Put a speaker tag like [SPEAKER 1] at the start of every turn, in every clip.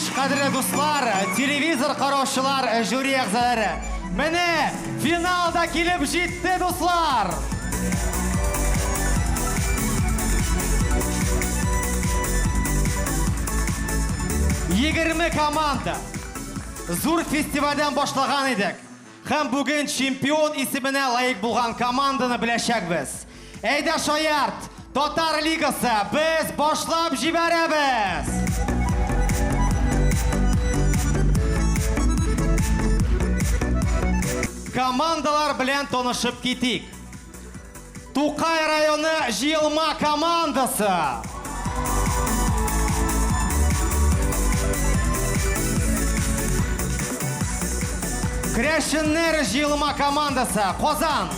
[SPEAKER 1] кич, кадерле дуслар, телевизор караучылар, жюри әгъзалары. Менә финал да килеп җитте, дуслар! 20 команда. Зур фестивальдән башлаган идек. Һәм бүген чемпион исеменә лаек булган команданы беләчәкбез. Әйдә шаярт! Татар лигасы, без башлап җибәрәбез! Командалар белән танышып китик. Тукай районы җыелма командасы. Крәшеннәр җыелма командасы Казан.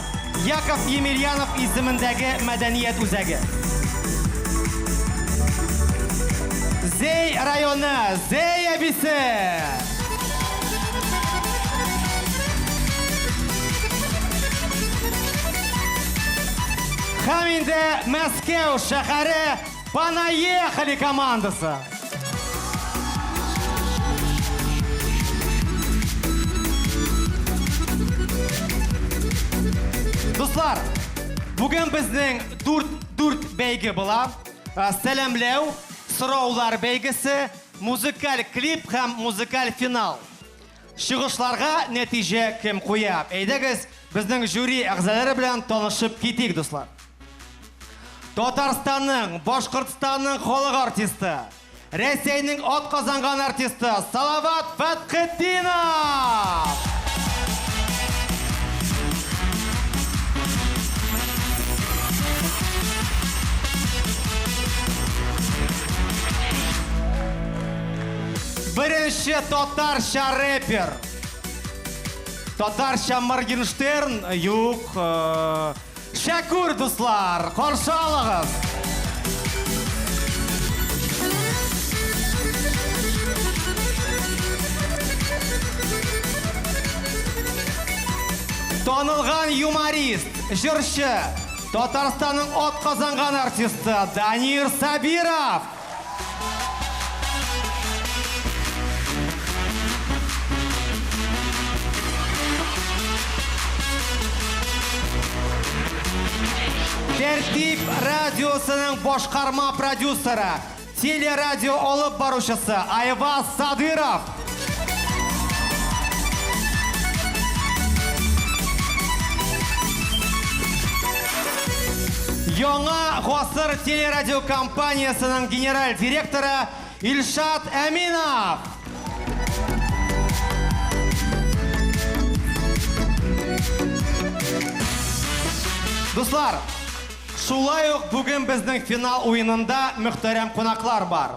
[SPEAKER 1] Яков Емельянов исемендәге мәдәният үзәге. Зәй районы, Зәй әбисе. Һәм инде Мәскәү шәһәре Понаехали командасы. Дуслар, бүген безнең дүрт бәйге була. Сәламләү, сораулар бәйгесе, музыкаль клип һәм музыкаль финал. Чыгышларга нәтиҗә кем куя? Әйдәгез, безнең жюри әгъзалары белән танышып китик, дуслар. Татарстанның, Башкортстанның халык артисты, Рәсәйнең атказанган артисты Салават Фәтхетдинов! Беренче татарча рэпер. Татарча Моргенштерн юк. Э, Шәкүр, дуслар, каршы алыгыз. Танылган юморист, җырчы, Татарстанның атказанган артисты Данир Сабиров. Тәртип радиосының башкарма продюсеры, телерадио алып баручысы Айваз Садыров. Яңа гасыр телерадиокомпаниясенең генераль директоры Илшат Әминов. Дуслар, шулай ук бүген безнең финал уенында мөхтәрәм кунаклар бар.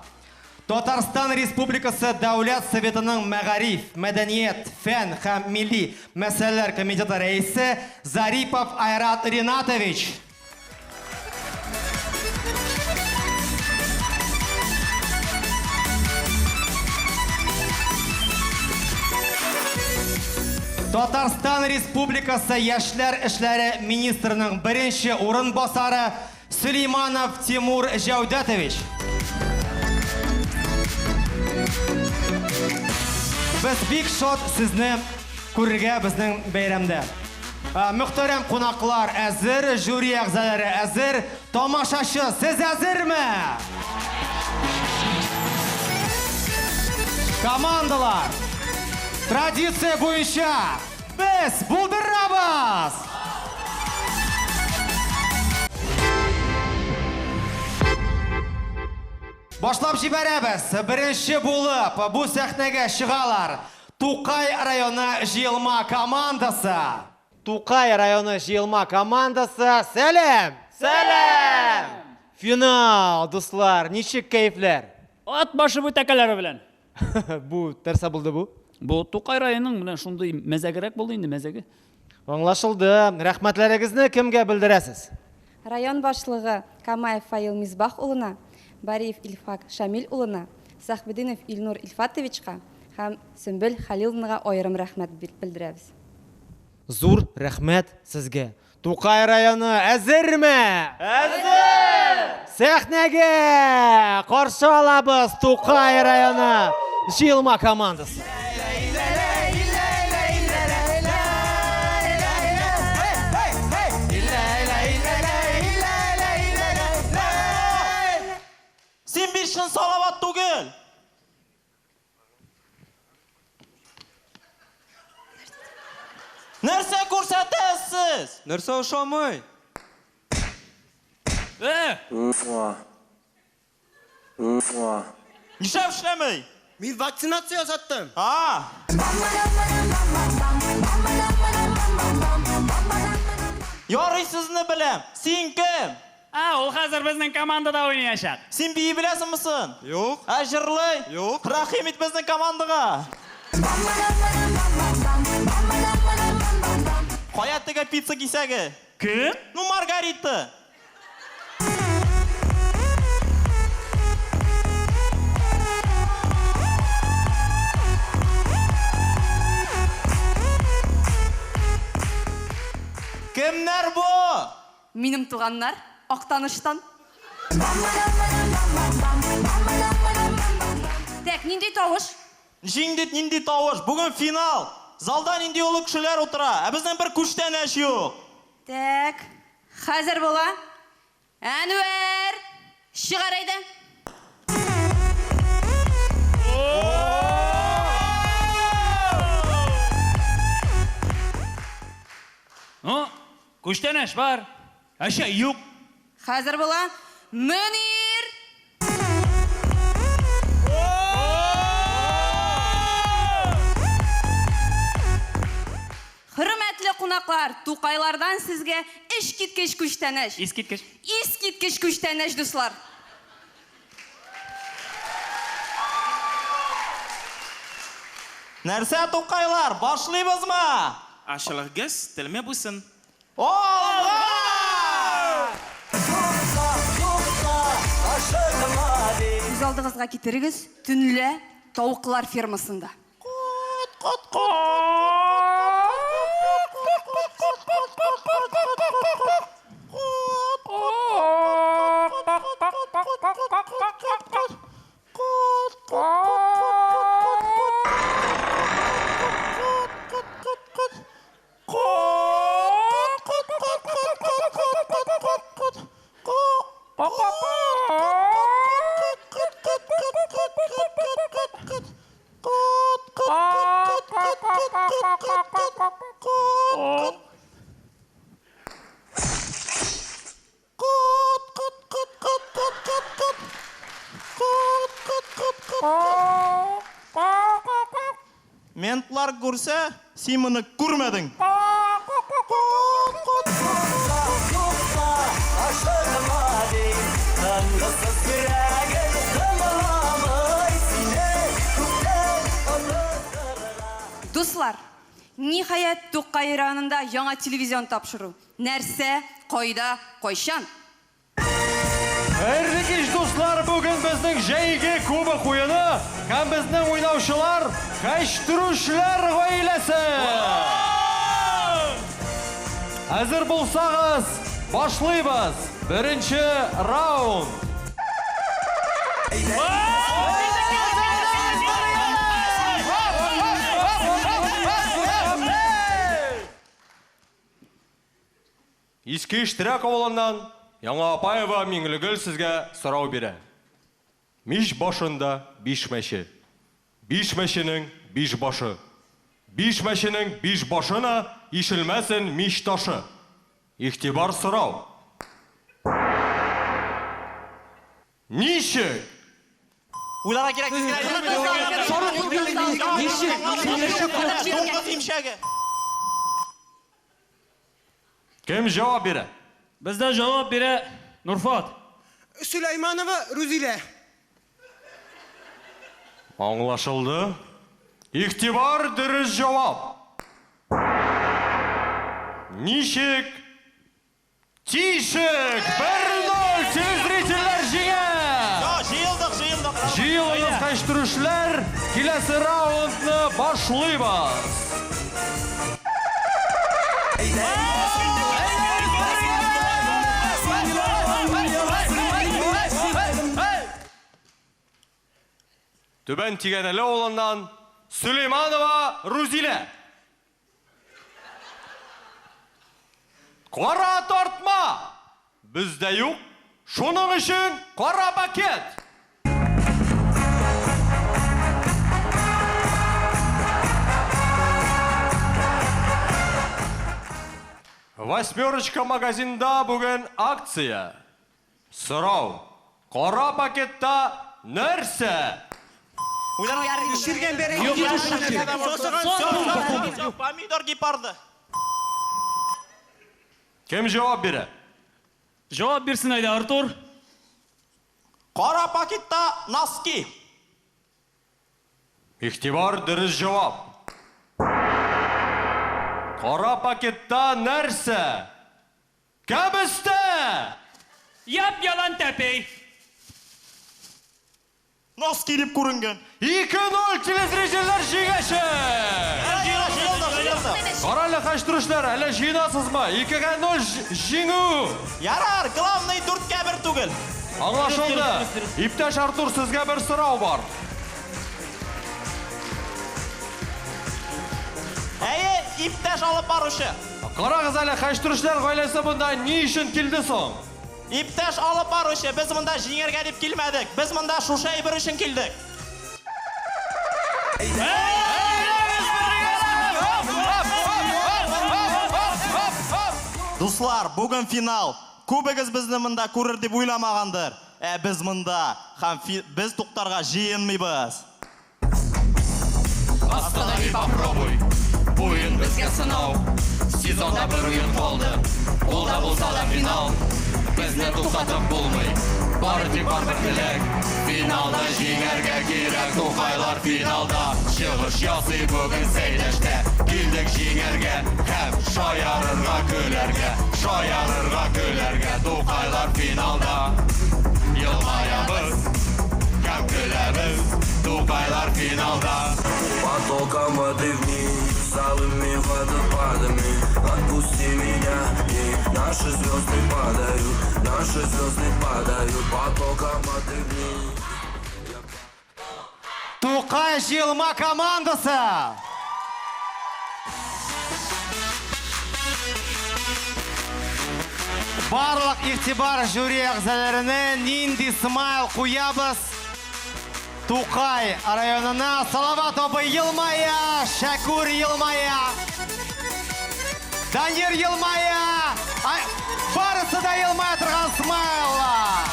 [SPEAKER 1] Татарстан Республикасы Дәүләт Советының Мәгариф, мәдәният, фән һәм милли мәсьәләләр комитеты рәисе Зарипов Айрат Ринатович. Татарстан Республикасы Яшьләр эшләре министрының беренче урынбасары Сөлейманов Тимур Җәүдәтович. Без бик шат сезне күрергә безнең бәйрәмдә. Мөхтәрәм кунаклар әзер, жюри әгъзалары әзер, тамашачы, сез әзерме? Командалар, традиция буенча Без булдырабыз! Башлап җибәрәбез. Беренче булып бу сәхнәгә чыгалар Тукай районы җыелма командасы. Тукай районы җыелма командасы, сәлам!
[SPEAKER 2] Сәлам!
[SPEAKER 1] Финал, дуслар, ничек кәефләр?
[SPEAKER 2] Ат башы бүтәкәләре белән.
[SPEAKER 1] Бу нәрсә булды бу?
[SPEAKER 2] Бу Тукай районының менә шундый мәзәгерәк булды инде, мәзәге.
[SPEAKER 1] Аңлашылды. Рәхмәтләрегезне кемгә белдерәсез?
[SPEAKER 3] Район башлыгы Камаев Фаил Мисбах улына, Бариев Илфак Шамил улына, Сәхбетдинов Илнур Илфатовичка һәм Сөмбел Хәлиловнага аерым рәхмәт белдерәбез.
[SPEAKER 1] Зур рәхмәт сезгә. Тукай районы әзерме?
[SPEAKER 2] Әзер!
[SPEAKER 1] Сәхнәгә каршы алабыз Тукай районы Җыелма командасы.
[SPEAKER 4] Син бит чын Салават түгел. Нәрсә күрсәтәсез?
[SPEAKER 5] Нәрсә ошамый?
[SPEAKER 2] Э!
[SPEAKER 4] Нишләп эшләмей?
[SPEAKER 5] Мин вакцинация ясаттым.
[SPEAKER 4] А! Ярый сезне беләм. Син кем?
[SPEAKER 2] А, ул хәзер безнең командада уйнаячак.
[SPEAKER 4] Син бии беләсеңме соң?
[SPEAKER 5] Юк.
[SPEAKER 4] Ә җырлый?
[SPEAKER 5] Юк.
[SPEAKER 4] Рәхим ит безнең командага. Кая теге пицца кисәге?
[SPEAKER 2] Кем?
[SPEAKER 4] Ну, Маргарита. Кемнәр бу?
[SPEAKER 3] Минем туганнар Актаныштан. Так, нинди тавыш?
[SPEAKER 4] Җиңдет нинди тавыш? Бүген финал. Залда нинди олы кешеләр утыра, ә безнең бер күчтәнәч юк.
[SPEAKER 3] Так, хәзер була. Әнвәр, чыгар әйдә.
[SPEAKER 2] Ну, күчтәнәч бар. Ә чәй юк.
[SPEAKER 3] Хәзер була. Мөнир! Хөрмәтле кунаклар, Тукайлардан сезгә искиткеч күчтәнәч.
[SPEAKER 2] Искиткеч.
[SPEAKER 3] Искиткеч күчтәнәч, дуслар.
[SPEAKER 4] Нәрсә, Тукайлар, башлыйбызмы?
[SPEAKER 6] Ачлыгыз телме булсын.
[SPEAKER 4] Алга!
[SPEAKER 3] Күз алдыгызга китерегез, төнлә тавыклар фермасында.
[SPEAKER 4] Ментлар күрсә, син моны күрмәдең.
[SPEAKER 3] Дуслар, ниһаять Тукай районында яңа телевизион тапшыру. Нәрсә, кайда, кайчан?
[SPEAKER 7] Хәерле кич, дуслар! Бүген безнең җәйге кубок уены һәм безнең уйнаучылар Кәчтрүшләр гаиләсе! Әзер булсагыз, башлыйбыз! Беренче раунд! Иске Иштирәк авылыннан Яңа Апаева Миңлегөл сезгә сорау бирә. Мич башында биш мәче. Биш мәченең биш башы. Биш мәченең биш башына ишелмәсен мич ташы. Игътибар сорау. Ничек?
[SPEAKER 4] Уйларга кирәк. Дуңгыз имчәге.
[SPEAKER 7] Кем җавап бирә?
[SPEAKER 2] Бездә җавап бирә Нурфат.
[SPEAKER 5] Сөләйманова Рузилә.
[SPEAKER 7] Аңлашылды. Игътибар, дөрес җавап. Ничек? Тишек! 1-0 телезрительләр җиңә!
[SPEAKER 4] Я, җыелдык, җыелдык.
[SPEAKER 7] Җыелыгыз, кәчтрүшләр, киләсе раундны башлыйбыз. Түбән Тигәнәле авылыннан Сөләйманова Рузилә. Кара тартма! Бездә юк, шуның өчен кара пакет! Восьмерочка магазинда бүген акция. Сорау. Кара пакетта нәрсә?
[SPEAKER 5] Пешергән бәрәңге.
[SPEAKER 4] Помидор гепарды.
[SPEAKER 7] Кем җавап бирә?
[SPEAKER 2] Җавап бирсен әйдә, Артур.
[SPEAKER 4] Кара пакетта носки.
[SPEAKER 7] Игътибар, дөрес җавап. Кара пакетта нәрсә? Кәбестә!
[SPEAKER 2] Яп-ялан тәпей.
[SPEAKER 4] Носки дип күренгән.
[SPEAKER 7] 2-0 телезрительләр җиңәчәк! Карале, хәчтерүшләр, әллә җыенасызмы? 2-0 җиңү!
[SPEAKER 4] Ярар, главный дүрткә бер түгел.
[SPEAKER 7] Аңлашылды. Иптәш Артур, сезгә бер сорау бар.
[SPEAKER 4] Әйе, иптәш алып баручы.
[SPEAKER 7] Карагыз әле, хәчтерүшләр гаиләсе монда ни өчен килде соң?
[SPEAKER 4] Иптәш алып баручы, без монда җиңәргә дип килмәдек. Без монда шушы әйбер өчен килдек. Дуслар, бүген финал. Күбегез безне монда күрер дип уйламагандыр. Ә без монда һәм без туктарга җыенмыйбыз.
[SPEAKER 8] Останови, попробуй. Бу уен безгә сынау. Сезонда бер уен калды. Ул да булса да финал. Безне туктатып булмый. Бары тик бар бер теләк. Финалда җиңәргә кирәк. Тукайлар финалда чыгыш ясый бүген Сәйдәштә. Килдек җиңәргә һәм шаярырга, көләргә. Шаярырга, көләргә. Тукайлар финалда. Елмаябыз һәм көләбез. Тукайлар финалда.
[SPEAKER 9] Потоком воды вниз, алыми водопадами. Отпусти меня, и наши звезды падают, наши звезды падают. Потоком воды вниз.
[SPEAKER 1] Тукай җыелма командасы! Барлык игътибар жюри әгъзаларына нинди смайл куябыз? Тукай районына Салават абый елмая, Шәкүр елмая, Данир елмая. Ай, барысы да елмая торган смайллар.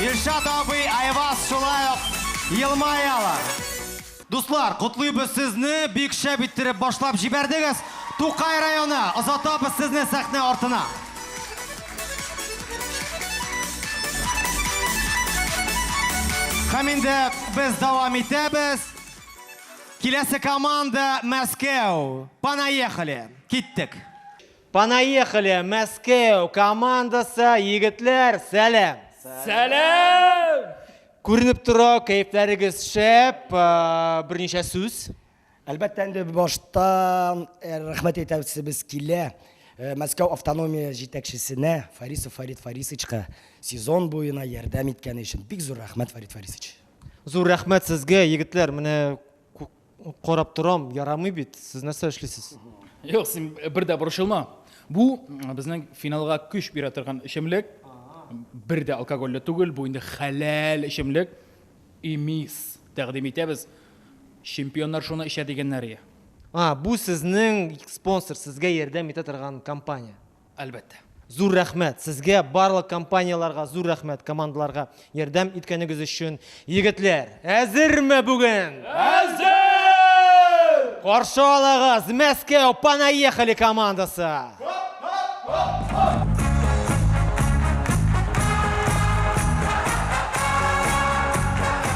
[SPEAKER 1] Илшат абый, Айваз шулай ук елмаялар. Дуслар, котлыйбыз сезне, бик шәп иттереп башлап җибәрдегез. Тукай районы, озатабыз сезне сәхнә артына. Һәм инде без дәвам итәбез. Киләсе команда Мәскәү. Понаехали. Киттек. Понаехали, Мәскәү командасы, егетләр, сәлам.
[SPEAKER 2] Сәлам!
[SPEAKER 1] Күренеп тора, кәефләрегез шәп, берничә сүз.
[SPEAKER 10] Әлбәттә инде башта рәхмәт әйтәсебез килә. Мәскәү автономия җитәкчесенә Фарисов Фарид Фарисычка сезон буена ярдәм иткәне өчен бик зур рәхмәт, Фарид Фарисыч.
[SPEAKER 1] Зур рәхмәт сезгә, егетләр. Менә карап торам, ярамый бит. Сез нәрсә эшлисез?
[SPEAKER 2] Юк, син бер дә борчылма. Бу безнең финалга көч бирә торган эчемлек. Бер дә алкогольле түгел, бу инде хәләл эчемлек. Имис тәкъдим итәбез. Чемпионнар шуны эчә дигәннәр.
[SPEAKER 1] А, бу сезнең спонсор, сезгә ярдәм итә торган компания.
[SPEAKER 2] Әлбәттә.
[SPEAKER 1] Зур рәхмәт сезгә, барлык компанияләргә зур рәхмәт, командаларга ярдәм иткәнегез өчен. Егетләр, әзерме бүген?
[SPEAKER 2] Әзер!
[SPEAKER 1] Каршы алыгыз, Мәскәү Понаехали командасы.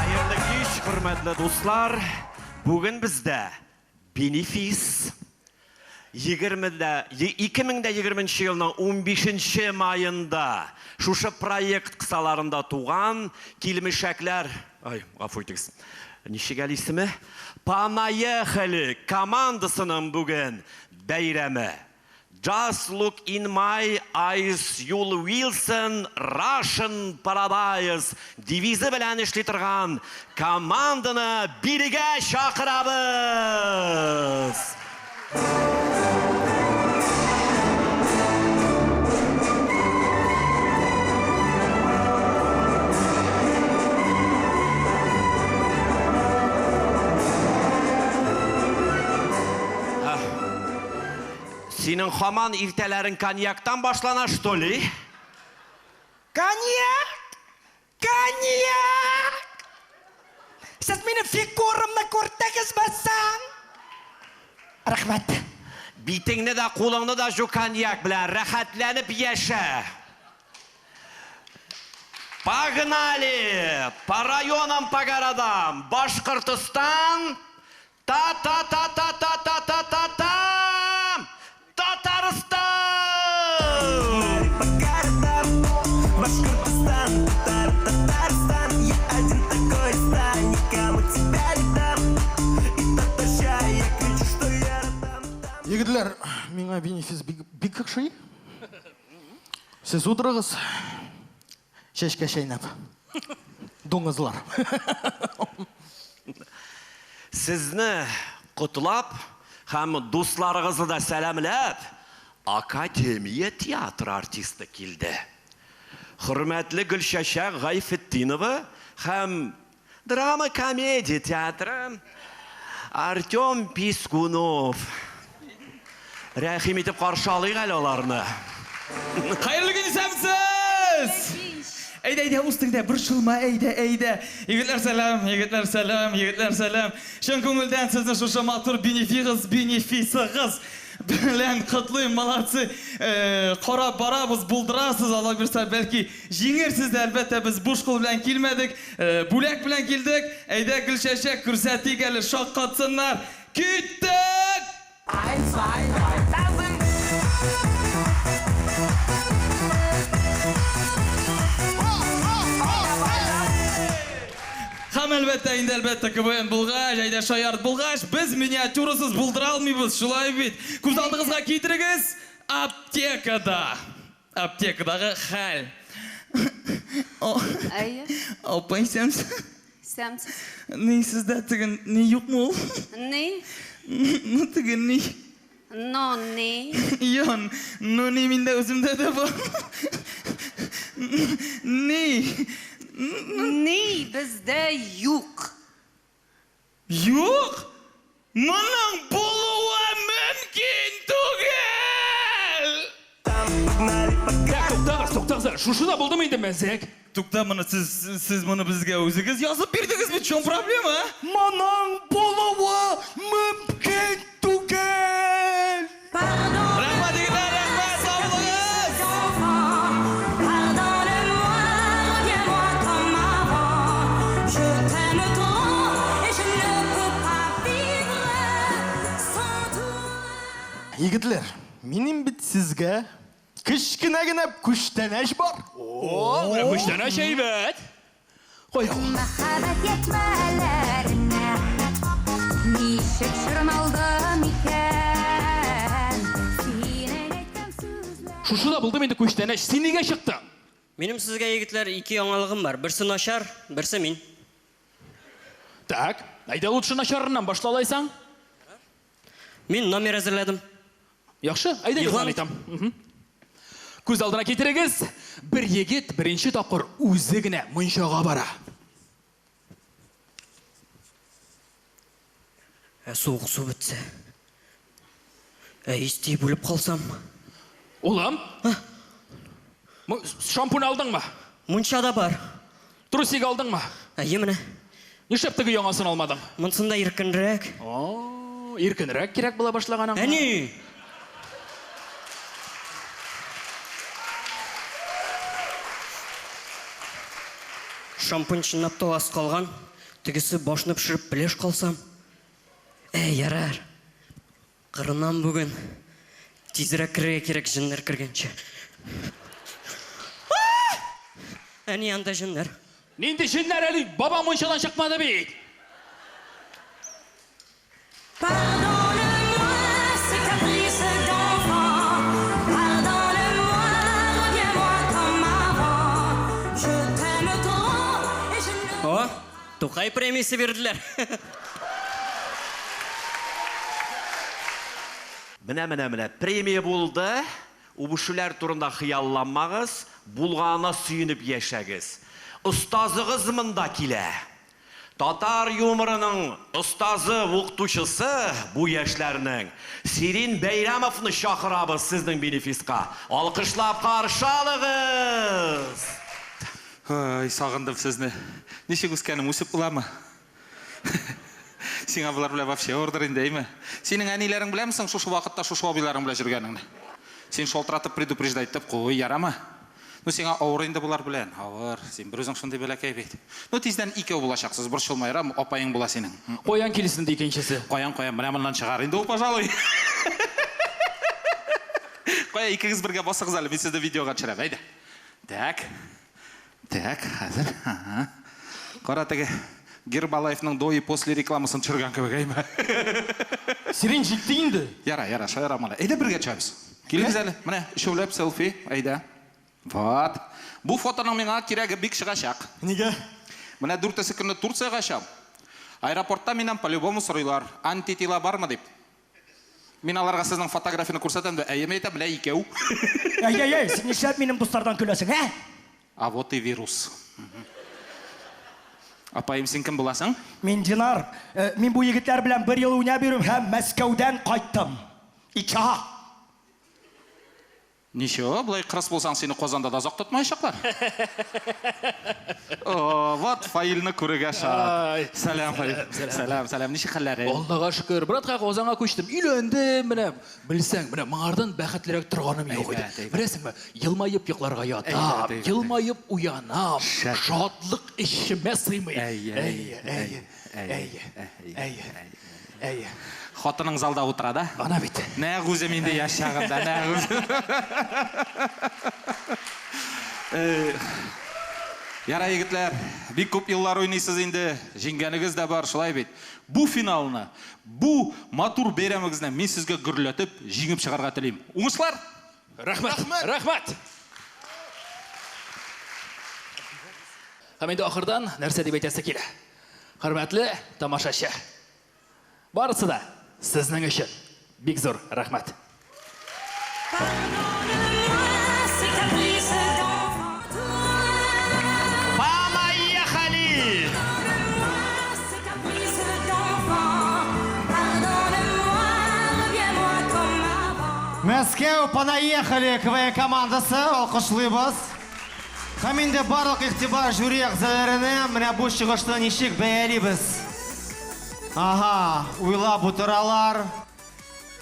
[SPEAKER 11] Хәерле кич, хөрмәтле дуслар. Бүген бездә бенефис. 2020 елның 15 маенда шушы проект кысаларында туган килмешәкләр, ай, гафу итегез, ничек әле исеме? Понаехали командасының бүген бәйрәме. Just look in my eyes, you'll Wilson Russian Paradise девизы белән эшли торган команданы бирегә чакырабыз! Синең хаман иртәләрең коньяктан башлана, что ли?
[SPEAKER 5] Коньяк! Коньяк! Сез минем фигурамны күрдегезме соң? Рәхмәт.
[SPEAKER 11] Битеңне дә, кулыңны да җу коньяк белән, рәхәтләнеп яшә. Погнали! По районам, по городам. Башкортостан, та-та-та-та-та-та-та-та-та! Татарстан!
[SPEAKER 9] Башкортостан, Татарстан, я один такой стань, никому тебя не дам. И татарща, я кричу, что я
[SPEAKER 12] Егетләр, миңа бенефис бик, бик охшый. Сез утырыгыз. Чәчкә чәйнәп. Дуңгызлар.
[SPEAKER 11] Сезне котлап һәм дусларыгызны да сәламләп, Академия театры артисты килде. Хөрмәтле Гөлчәчәк Гайфетдинова һәм драма-комедия театры Артем Пискунов. Рәхим итеп каршы алыйк әле аларны.
[SPEAKER 13] Хәерле көн, исәнмесез! Әйдә, әйдә, уз тегедә, борчылма, әйдә, әйдә. Егетләр, сәлам, егетләр, сәлам, егетләр, сәлам. Чын күңелдән сезне шушы матур бенефигыз, бенефисыгыз белән котлыйм, молодцы. Э, карап барабыз, булдырасыз, Алла бирса, бәлки җиңерсез дә, әлбәттә, без буш кул белән килмәдек, э, бүләк белән килдек. Әйдә, Гөлчәчәк, күрсәтик әле, шаккатсыннар. Киттек! Һәм әлбәттә, инде әлбәттә КВН булгач, әйдә шаярт булгач, без миниатюрасыз булдыра алмыйбыз, шулай бит. Күз алдыгызга китерегез, аптекада. Аптекадагы хәл.
[SPEAKER 14] Әйе.
[SPEAKER 13] Апа, исәнмесез?
[SPEAKER 14] Исәнмесез.
[SPEAKER 13] Ни сездә теге ни юкмы ул?
[SPEAKER 14] Ни?
[SPEAKER 13] Ну теге ни.
[SPEAKER 14] Но ни?
[SPEAKER 13] Ян, ну ни миндә үземдә дә бар. Ни?
[SPEAKER 14] Ни бездә юк.
[SPEAKER 13] Юк! Моның булуы мөмкин түгел!
[SPEAKER 2] Так, туктагыз, туктагыз. Шушы да булдымы инде мәзәк?
[SPEAKER 13] Тукта, моны сез, сез моны безгә үзегез язып бирдегез бит, в чем проблема, а?
[SPEAKER 5] Моның булуы мөмкин түгел!
[SPEAKER 13] Рәхмәт, егетләр, рәхмәт, сау булыгыз!
[SPEAKER 12] Егетләр, минем бит сезгә кечкенә генә күчтәнәч бар.
[SPEAKER 2] О, менә күчтәнәч әйбәт. Кая ул?
[SPEAKER 15] Мәхәббәт ятьмәләренә Ничек чорналдым икән Синең әйткән сүзләр
[SPEAKER 2] Шушы да булдымы инде күчтәнәч? Син нигә чыктың?
[SPEAKER 16] Минем сезгә, егетләр, ике яңалыгым бар. Берсе начар, берсе мин.
[SPEAKER 2] Так, әйдә лучше начарыннан башла алайсаң.
[SPEAKER 16] Мин номер әзерләдем.
[SPEAKER 2] Яхшы, әйдә
[SPEAKER 16] Игълан
[SPEAKER 2] игълан итәм. Мгм. Күз алдына китерегез, бер егет беренче тапкыр үзе генә мунчага бара.
[SPEAKER 16] Ә суык су бетсә? Ә ис тиеп үлеп калсам?
[SPEAKER 2] Улым? Шампунь алдыңмы?
[SPEAKER 16] Мунчада бар.
[SPEAKER 2] Трусик алдыңмы?
[SPEAKER 16] Әйе менә.
[SPEAKER 2] Нишләп теге яңасын алмадың?
[SPEAKER 16] Монсында иркенрәк.
[SPEAKER 2] О, иркенрәк кирәк була башлаган аңа.
[SPEAKER 16] Әни! Шампунь чынлап та аз калган. Тегесе башны пешереп пеләш калсам. Әй, ярар. Кырынам бүген. Тизрәк керергә кирәк, җеннәр кергәнче. Әни, анда җеннәр.
[SPEAKER 2] Нинди җеннәр әле? Баба мунчадан чыкмады бит.
[SPEAKER 15] Pardonne-moi ce caprice d'enfant.
[SPEAKER 16] О, Тукай премиясе бирделәр.
[SPEAKER 11] Менә, менә, менә, премия булды. Үбешүләр турында хыялланмагыз, булганына сөенеп яшәгез. Остазыгыз монда килә. Татар юморының остазы, укытучысы бу яшьләрнең Сирин Бәйрәмовны чакырабыз сезнең бенефиска. Алкышлап каршы алыгыз!
[SPEAKER 17] Ай, сагындым сезне. Ничек үскәнем, үсеп буламы? Сиңа болар белән вообще авырдыр инде, әйме? Синең әниләрең беләме соң шушы вакытта шушы абыйларың белән йөргәнеңне? Син шалтыратып предупреждать итеп куй, ярамы? Ну, сиңа авыр инде болар белән, авыр. Син берүзең шундый бәләкәй бит. Ну, тиздән икәү булачаксыз, борчылма, ярамы? Апаең була синең.
[SPEAKER 2] Каян килсен инде икенчесе?
[SPEAKER 17] Каян, каян? Менә моннан чыгар инде ул, пожалуй. Кая, икегез бергә басыгыз әле, мин сезне видеога төшерәм, әйдә. Так. Так, хәзер. Ага. Кара теге Гербалайфның до и после рекламасын төшергән кебек, әйме?
[SPEAKER 12] Сирин җитте инде.
[SPEAKER 17] Яра, яра, шаярам әле. Әйдә бергә төшәбез. Килегез әле. Менә, өчәүләп селфи. Әйдә. Вот. Бу фотоның миңа кирәге бик чыгачак.
[SPEAKER 12] Нигә?
[SPEAKER 17] Менә дүртесе көнне Турциягә очам. Аэропортта миннән по-любому сорыйлар, антитела бармы дип. Мин аларга сезнең фотографияне күрсәтәм дә, әйеме әйтәм, менә икәү.
[SPEAKER 5] Әй, әй, әй, син нишләп минем дуслардан көләсең, ә?
[SPEAKER 17] А вот и вирус. Апаем, син кем буласың?
[SPEAKER 5] Мин Динар. Э, мин бу егетләр белән бер ел уйнап йөрим һәм Мәскәүдән кайттым. Ича!
[SPEAKER 17] Ничего, болай кырыс булсаң, сине Казанда да озак тотмаячаклар. О, вот Фаилне күрергә шат. Сәлам, Фаил. Сәлам, сәлам. Ничек хәлләрең?
[SPEAKER 2] Аллага шөкер, братка Казанга күчтем. Өйләндем, менә. Белсәң, менә моңардан бәхетлерәк торганым юк иде. Беләсеңме, елмаеп йокларга ятам, елмаеп уянам. Шатлык эчемә сыймый.
[SPEAKER 17] Әйе,
[SPEAKER 2] әйе, әйе, әйе, әйе.
[SPEAKER 17] Хатының залда утыра да?
[SPEAKER 2] Ана бит.
[SPEAKER 17] Нәкъ үзем инде яшь чагында, нәкъ үзем. Ярай, егетләр, бик күп еллар уйныйсыз инде, җиңгәнегез дә бар, шулай бит. Бу финалны, бу матур бәйрәмегезне мин сезгә гөрләтеп, җиңеп чыгарга телим. Уңышлар!
[SPEAKER 2] Рәхмәт! Рәхмәт! Һәм инде ахырдан нәрсә дип әйтәсе килә? Хөрмәтле тамашачы! Барысы да сезнең өчен. Бик зур рәхмәт.
[SPEAKER 1] Понаехали! Мәскәү понаехали КВН командасы, алкышлыйбыз. Һәм инде барлык игътибар жюри әгъзаларына менә бу чыгышны ничек бәялибез? Ага, уйлап утыралар.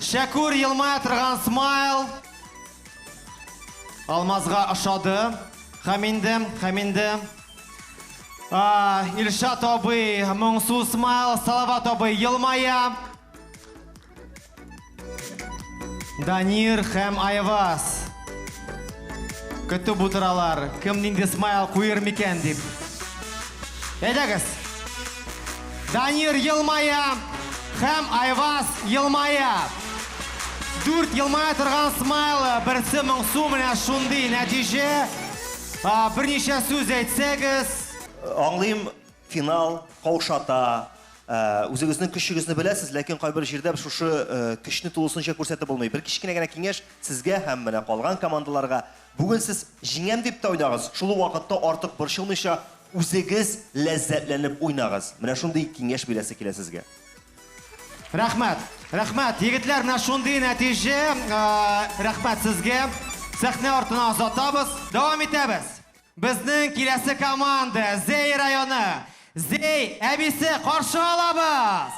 [SPEAKER 1] Шәкүр елмая торган смайл. Алмазга ошады. Һәм инде, һәм инде А, Илшат абый моңсу смайл, Салават абый елмая. Данир һәм Айваз. Көтеп утыралар, кем нинди смайл куер микән дип. Әйдәгез. Данир елмая һәм Айваз елмая. Дүрт елмая торган смайл, берсе моңсу, менә шундый нәтиҗә. Берничә сүз әйтсәгез.
[SPEAKER 18] Аңлыйм, финал каушата. Үзегезнең көчегезне беләсез, ләкин кайбер җирдә шушы көчне тулысынча күрсәтеп булмый. Бер кечкенә генә киңәш сезгә һәм менә калган командаларга. Бүген сез җиңәм дип тә уйнагыз, шул ук вакытта артык борчылмыйча үзегез ләззәтләнеп уйнагыз. Менә шундый киңәш бирәсе килә сезгә.
[SPEAKER 1] Рәхмәт. Рәхмәт. Егетләр, менә шундый нәтиҗә. Рәхмәт сезгә. Сәхнә артына озатабыз. Дәвам итәбез. Безнең киләсе команда Зәй районы. Зәй әбисе каршы алабыз.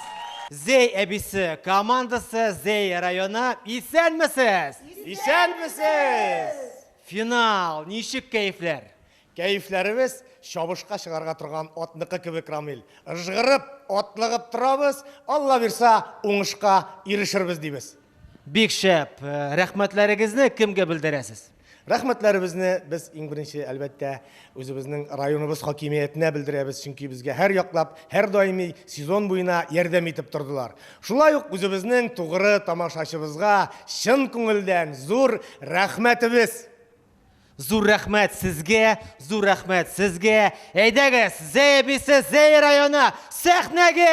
[SPEAKER 1] Зәй әбисе командасы Зәй районы. Исәнмесез?
[SPEAKER 19] Исәнмесез!
[SPEAKER 1] Финал. Ничек кәефләр?
[SPEAKER 19] Кәефләребез чабышка чыгарга торган атныкы кебек, Рамил. Ыжгырып, атлыгып торабыз, Алла бирса, уңышка ирешербез дибез.
[SPEAKER 1] Бик шәп. Рәхмәтләрегезне кемгә белдерәсез?
[SPEAKER 19] Рәхмәтләребезне без иң беренче, әлбәттә, үзебезнең районыбыз хакимиятенә белдерәбез, чөнки безгә һәр яклап, һәрдаими сезон буена ярдәм итеп тордылар. Шулай ук үзебезнең тугры тамашачыбызга чын күңелдән зур рәхмәтебез!
[SPEAKER 1] Зур рәхмәт сезгә, зур рәхмәт сезгә. Әйдәгез, Зәй әбисе, Зәй районы, сәхнәгә!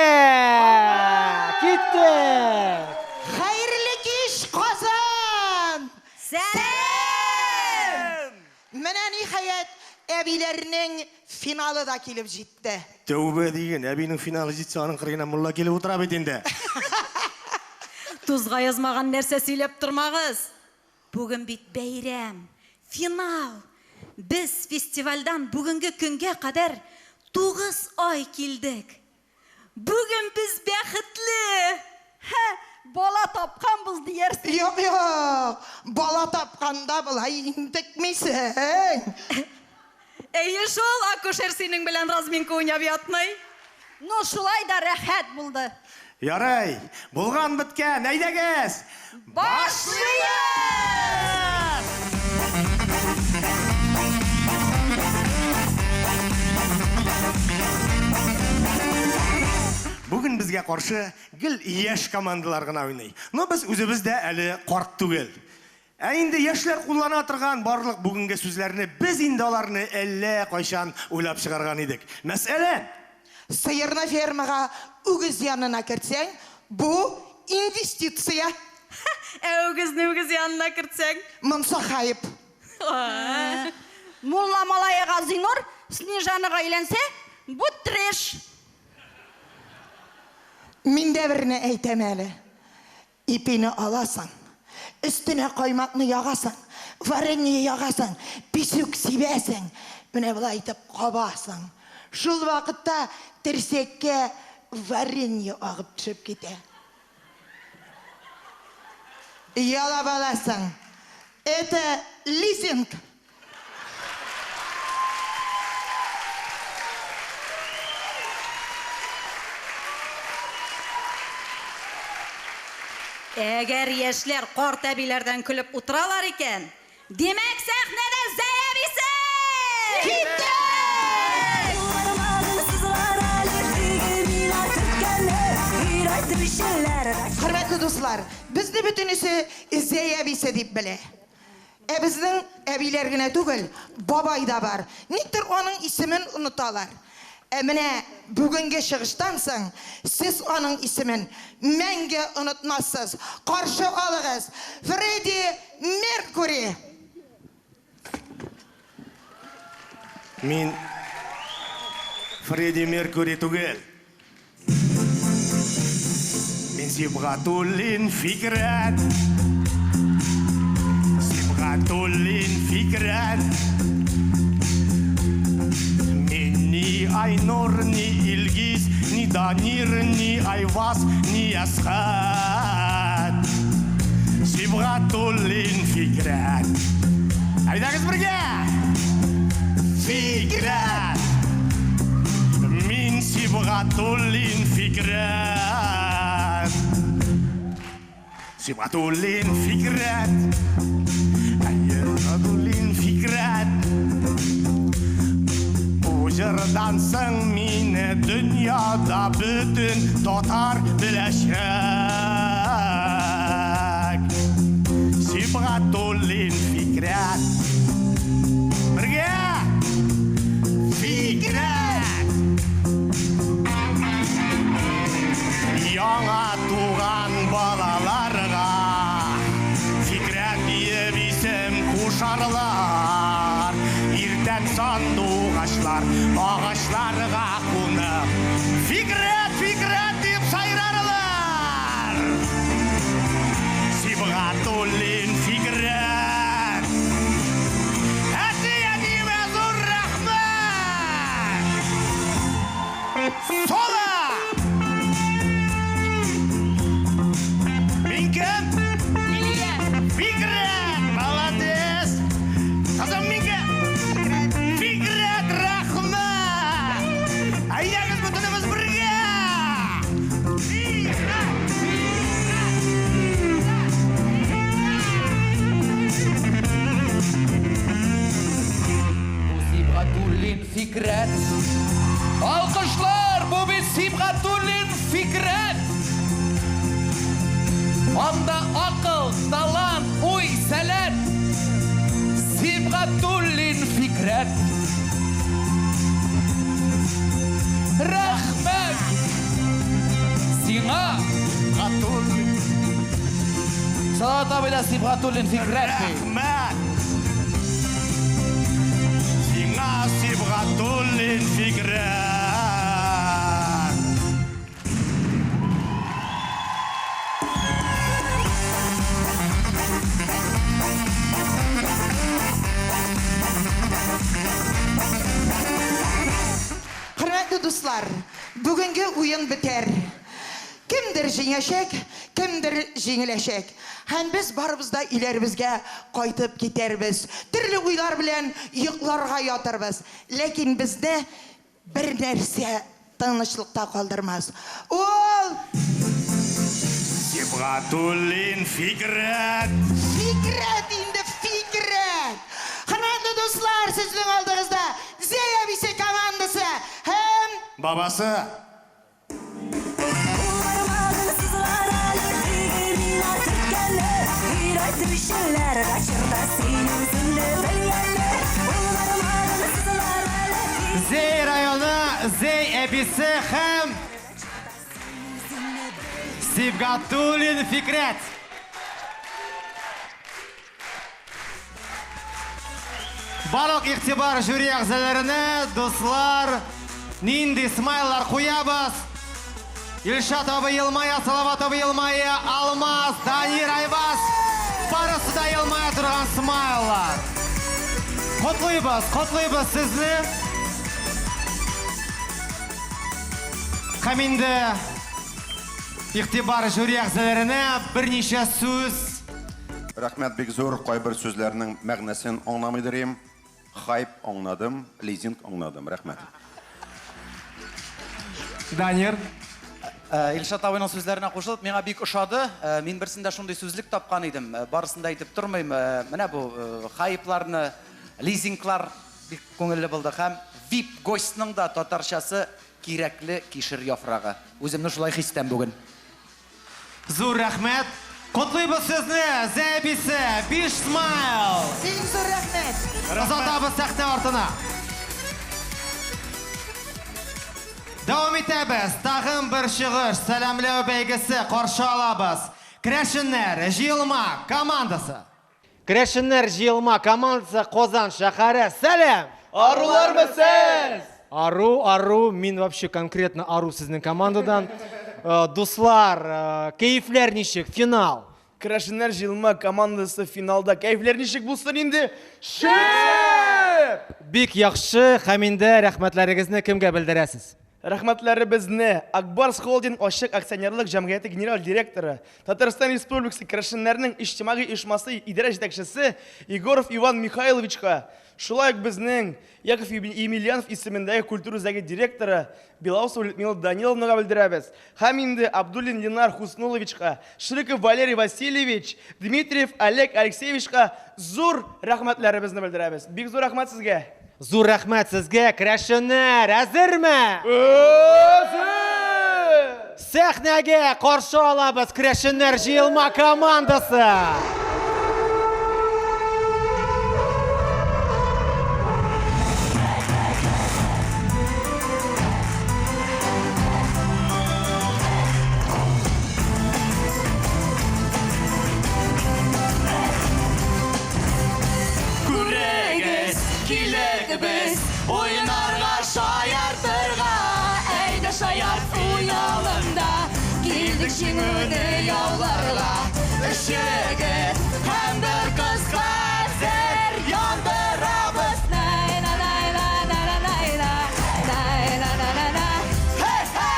[SPEAKER 1] Киттек!
[SPEAKER 20] Хәерле кич, Казан! Сәлам! Менә ниһаять әбиләрнең финалы да килеп җитте.
[SPEAKER 19] Тәүбә диген, әбинең финалы җитсә, аның кырыена мулла килеп утыра бит инде.
[SPEAKER 14] Тузга язмаган нәрсә сөйләп тормагыз. Бүген бит бәйрәм, финал. Без фестивальдан бүгенге көнгә кадәр 9 ай килдек. Бүген без бәхетле!
[SPEAKER 21] Һә, бала тапканбыз диярсең.
[SPEAKER 20] Юк, юк, бала тапканда болай интекмисең.
[SPEAKER 14] Әйе шул, акушер синең белән разминка уйнап ятмый.
[SPEAKER 21] Ну, шулай да рәхәт булды.
[SPEAKER 19] Ярый, булган беткән, әйдәгез!
[SPEAKER 21] Башлыйбыз!
[SPEAKER 19] Бүген безгә каршы гел яшь командалар гына уйный. Но без үзебез дә әле карт түгел. Ә инде яшьләр куллана торган барлык бүгенге сүзләрне без инде аларны әллә кайчан уйлап чыгарган идек. Мәсәлән,
[SPEAKER 20] Сыерны фермага үгез янына кертсәң, бу инвестиция.
[SPEAKER 14] Ә үгезне үгез янына кертсәң?
[SPEAKER 20] Монсы хайп.
[SPEAKER 21] Мулла малае Газинур Снежанага өйләнсә, бу трэш.
[SPEAKER 20] Мин дә берне әйтәм әле. Ипине аласың, өстенә каймакны ягасың, варенье ягасың, писүк сибәсең, менә болай итеп кабасың. Шул вакытта терсәккә варенье агып төшеп китә. Ялап аласың. Это лизинг.
[SPEAKER 14] Әгәр яшьләр карт әбиләрдән көлеп утыралар икән, димәк, сәхнәдә Зәй әбисе!
[SPEAKER 20] Хөрмәтле дуслар, безне бөтенесе Зәй әбисе дип белә. Ә безнең әбиләр генә түгел, бабай да бар. Никтер аның исемен оныталар. Ә менә бүгенге чыгыштан соң сез аның исемен мәңге онытмассыз. Каршы алыгыз, Фредди Меркури!
[SPEAKER 19] Мин Фредди Меркури түгел. Мин Сибгатуллин Фикрәт. Сибгатуллин Фикрәт. Мин ни Айнур, ни Илгиз, ни Данир, ни Айваз, ни Әсхәт. Сибгатуллин Фикрәт. Әйдәгез бергә! Фикрәт! Мин Сибгатуллин Фикрәт. Сибгатуллин Фикрәт. Сибгатуллин Фикрәт. Бу җырдан соң мине дөньяда бөтен татар беләчәк. Сибгатуллин Фикрәт. Бергә! Фикрәт! Яңа туган балаларга Фикрәт диеп исем кушарлар. Иртән сандугачлар агачларга кунып Фикрәт, Фикрәт дип сайрарлар. Сибгатуллин Фикрәт. Әти-әниемә зур рәхмәт! Соло! Мин кем? Фикрәт! Молодец! Кызым, мин кем? Фикрәт, рәхмәт! Әйдәгез бөтенебез бергә! Фикрәт!
[SPEAKER 22] Бу Сибгатуллин Фикрәт. Алкышлар, бу бит Сибгатуллин Фикрәт. Анда акыл, талант, уй, сәләт. Сибгатуллин. Сибгатуллин Фикрәт. Рәхмәт сиңа, Гатуллин. Салават абый да Сибгатуллин Фикрәт ди.
[SPEAKER 19] Рәхмәт сиңа, Сибгатуллин Фикрәт.
[SPEAKER 20] Хөрмәтле дуслар, бүгенге уен бетәр. Кемдер җиңәчәк, кемдер җиңеләчәк. Һәм без барыбыз да өйләребезгә кайтып китәрбез. Төрле уйлар белән йокларга ятырбыз. Ләкин безне бер нәрсә тынычлыкта калдырмас. Ул
[SPEAKER 19] Сибгатуллин Фикрәт.
[SPEAKER 20] Фикрәт инде, Фикрәт! Хөрмәтле дуслар, сезнең алдыгызда Зәй әбисе командасы һәм
[SPEAKER 19] Бабасы.
[SPEAKER 1] Зәй районы, Зәй әбисе һәм Сибгатуллин Фикрәт. Барлык игътибар жюри әгъзаларына, дуслар, нинди смайллар куябыз? Илшат абый елмая, Салават абый елмая, Алмаз, Данир, Айваз, барысы да елмая торган смайллар. Котлыйбыз, котлыйбыз сезне. Һәм инде игътибар жюри әгъзаларына берничә сүз.
[SPEAKER 3] Рәхмәт бик зур, кайбер сүзләрнең мәгънәсен аңламыйдыр идем. Хайп аңладым, лизинг аңладым. Рәхмәт.
[SPEAKER 1] Данир.
[SPEAKER 6] Илшат абыйның сүзләренә кушылып, миңа бик ошады. Мин берсендә шундый сүзлек тапкан идем. Барысын да әйтеп тормыйм. Менә бу хайпларны, лизинглар бик күңелле булды. Һәм VIP гостьның да татарчасы кирәкле кишер яфрагы. Үземне шулай хис итәм бүген.
[SPEAKER 1] Зур рәхмәт. Котлыйбыз сезне, Зәй әбисе, биш смайл.
[SPEAKER 20] Бик зур рәхмәт.
[SPEAKER 1] Озатабыз сәхнә артына. Дәвам итәбез. Тагын бер чыгыш, сәламләү бәйгесе каршы алабыз. Керәшеннәр җыелма командасы. Керәшеннәр җыелма командасы Казан шәһәре. Сәлам!
[SPEAKER 12] Арулармы сез?
[SPEAKER 1] Ару, ару, мин вообще конкретно ару сезнең командадан. Дуслар, кәефләр ничек? Финал.
[SPEAKER 12] Керәшеннәр җыелма командасы финалда. Кәефләр ничек булсын инде? Шәп!
[SPEAKER 1] Бик яхшы, һәм инде рәхмәтләрегезне кемгә белдерәсез?
[SPEAKER 12] Рәхмәтләребезне Ак Барс Холдинг ачык акционерлык җәмгыяте генераль директоры, Татарстан Республикасы керәшеннәренең иҗтимагый оешмасы идарә җитәкчесе Егоров Иван Михайловичка, шулай ук безнең Яков Емельянов исемендәге культура үзәге директоры Белоусова Людмила Даниловнага белдерәбез. Һәм инде Абдуллин Ленар Хуснулловичка, Шрыков Валерий Васильевич, Дмитриев Олег Алексеевичка зур рәхмәтләребезне белдерәбез. Бик зур рәхмәт сезгә!
[SPEAKER 1] Зур рәхмәт сезгә, керәшеннәр, әзерме?
[SPEAKER 12] Әзер!
[SPEAKER 1] Сәхнәгә каршы алабыз керәшеннәр җыелма командасы!
[SPEAKER 8] Күрегез, килдек без уйнарга, шаяртырга. Әйдә шаярт уйналында, килдек җиңүне яуларга. Өч егет һәм бер кыз хәзер яндырабыз. Най-на-най-на-на-на-най-на, най-на-на-на. Хе-хе!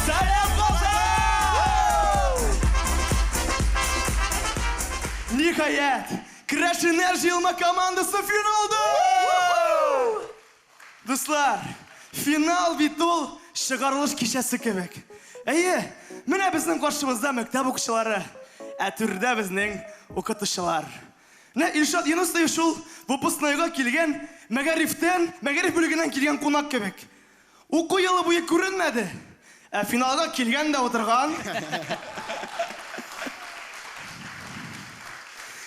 [SPEAKER 12] Сәлам, Казан! Ниһаять, Керәшеннәр җыелма командасы финалда! Дуслар, финал бит ул чыгарылыш кичәсе кебек. Әйе, менә безнең каршыбызда мәктәп укучылары, ә түрдә безнең укытучылар. Менә Илшат Юнысович ул выпускнойга килгән мәгарифтән, мәгариф бүлегеннән килгән кунак кебек. Уку елы буе күренмәде, ә финалга килгән дә утырган.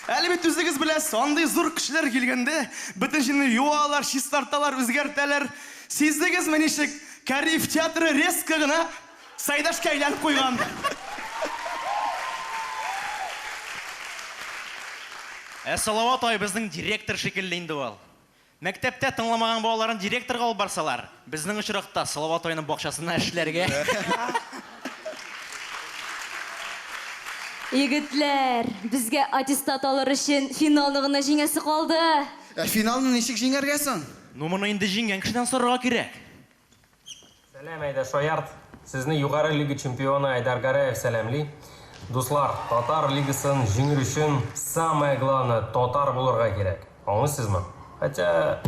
[SPEAKER 12] Әле бит үзегез беләсез, андый зур кешеләр килгәндә, бөтен җирне юалар, чистарталар, үзгәртәләр. Сиздегезме ничек Кариев театры резко гына Сайдашка әйләнеп куйган.
[SPEAKER 1] Ә Салават ай безнең директор шикелле инде ул. Мәктәптә тыңламаган балаларын директорга алып барсалар, безнең очракта Салават айның бакчасына эшләргә.
[SPEAKER 4] Егетләр, безгә аттестат алыр өчен финалны гына җиңәсе калды.
[SPEAKER 13] Ә финалны ничек җиңәргә соң?
[SPEAKER 1] Ну, моны инде җиңгән кешедән сорарга кирәк.
[SPEAKER 7] Сәлам, Әйдә Шаярт! Сезне Югары лига чемпионы Айдар Гараев сәламли. Дуслар, татар лигасын җиңер өчен самое главное татар булырга кирәк. Аңлыйсызмы? Хотя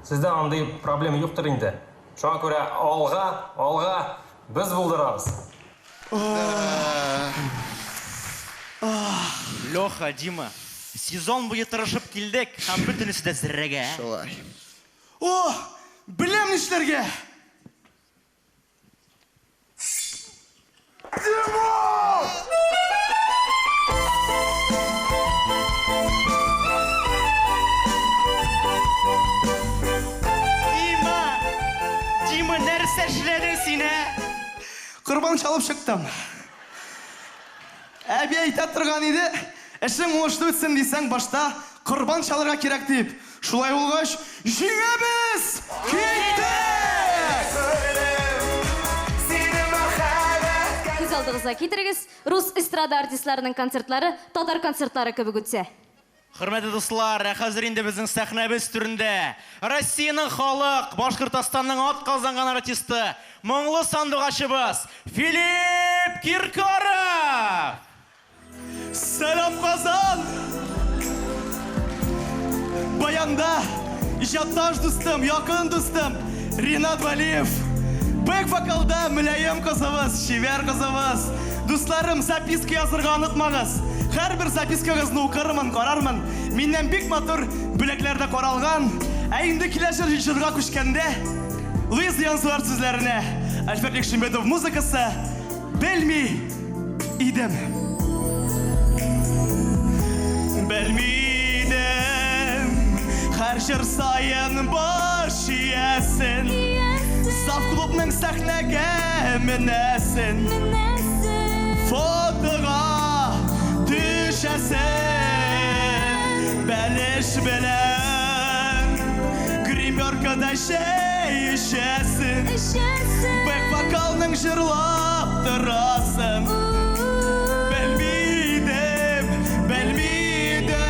[SPEAKER 7] сездә андый проблема юктыр инде. Шуңа күрә алга, алга, без булдырабыз.
[SPEAKER 1] Леха, Дима, сезон буе тырышып килдек һәм бөтенесе дә зеррәгә.
[SPEAKER 13] Шулай.
[SPEAKER 12] О, беләм нишләргә!
[SPEAKER 1] Дима! Дима, нәрсә эшләдең син, ә?
[SPEAKER 12] Корбан чалып чыктым. Әби әйтә торган иде, эшең уңышлы үтсен дисәң, башта корбан чалырга кирәк дип. Шулай булгач, җиңәбез! Киттек!
[SPEAKER 4] Күз алдыгызга китерегез, рус эстрада артистларының концертлары татар концертлары кебек үтсә.
[SPEAKER 1] Хөрмәтле дуслар, ә хәзер инде безнең сәхнәбез түрендә Россиянең халык, Башкортостанның атказанган артисты, моңлы сандугачыбыз Филипп Киркоров!
[SPEAKER 12] Сәлам, Казан! Баянда иҗатташ дустым, якын дустым Ринат Валиев. Бэк вокалда мөлаем кызыбыз, чибәр кызыбыз. Дусларым, записка язырга онытмагыз. Һәрбер запискагызны укырмын, карармын. Миннән бик матур бүләкләр дә каралган. Ә инде киләсе җырга күчкәндә, Луиза Янсуар сүзләренә Альфред Якшимбетов музыкасы Белми идем. Белми идем, һәр җыр саен баш иясен. Саф клубның сәхнәгә менәсен. Фотога төшәсен. Бәлеш белән гримеркада чәй эчәсен. Бэк вокалның җырлап торасың. Белми идем, белми идем.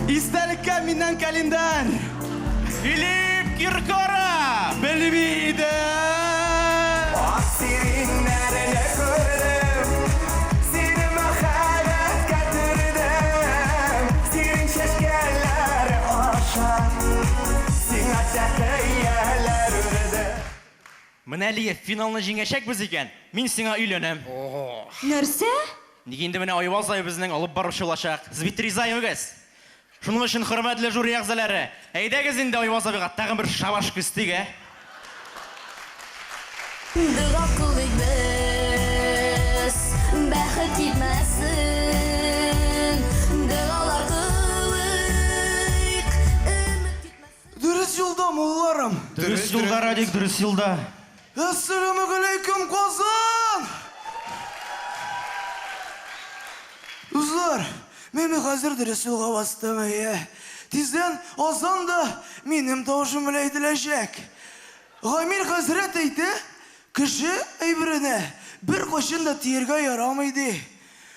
[SPEAKER 12] Истәлеккә миннән календарь.
[SPEAKER 1] Филипп Киркоров!
[SPEAKER 12] Белми идем.
[SPEAKER 9] Сириннәрне күрдем, сине мәхәббәткә төрдем. Сирин чәчкәләр аша, сиңа тәкыяләр үрдем.
[SPEAKER 1] Менә Лия, финалны җиңәчәкбез икән, мин сиңа өйләнәм.
[SPEAKER 4] Нәрсә?
[SPEAKER 1] Нигә инде менә Айваз ай безнең алып баручы булачак. Сез бит риза идегез. Шуның өчен хөрмәтле жюри әгъзалары, әйдәгез инде Айваз абыйга тагын бер шабаш өстик, ә?
[SPEAKER 15] Дога кылыйк без, бәхет китмәсен. Догалар кылыйк, өмет
[SPEAKER 12] Дөрес юлда, мулларым.
[SPEAKER 1] Дөрес юлда, Радик, дөрес юлда.
[SPEAKER 12] Әссәламегаләйкүм, Казан! Дуслар, мин хәзер дөрес юлга бастым, әйе. Тиздән азан да минем тавышым белән әйтеләчәк. Гамил хәзрәт әйтә, кеше әйберенә беркайчан да тияргә ярамый ди.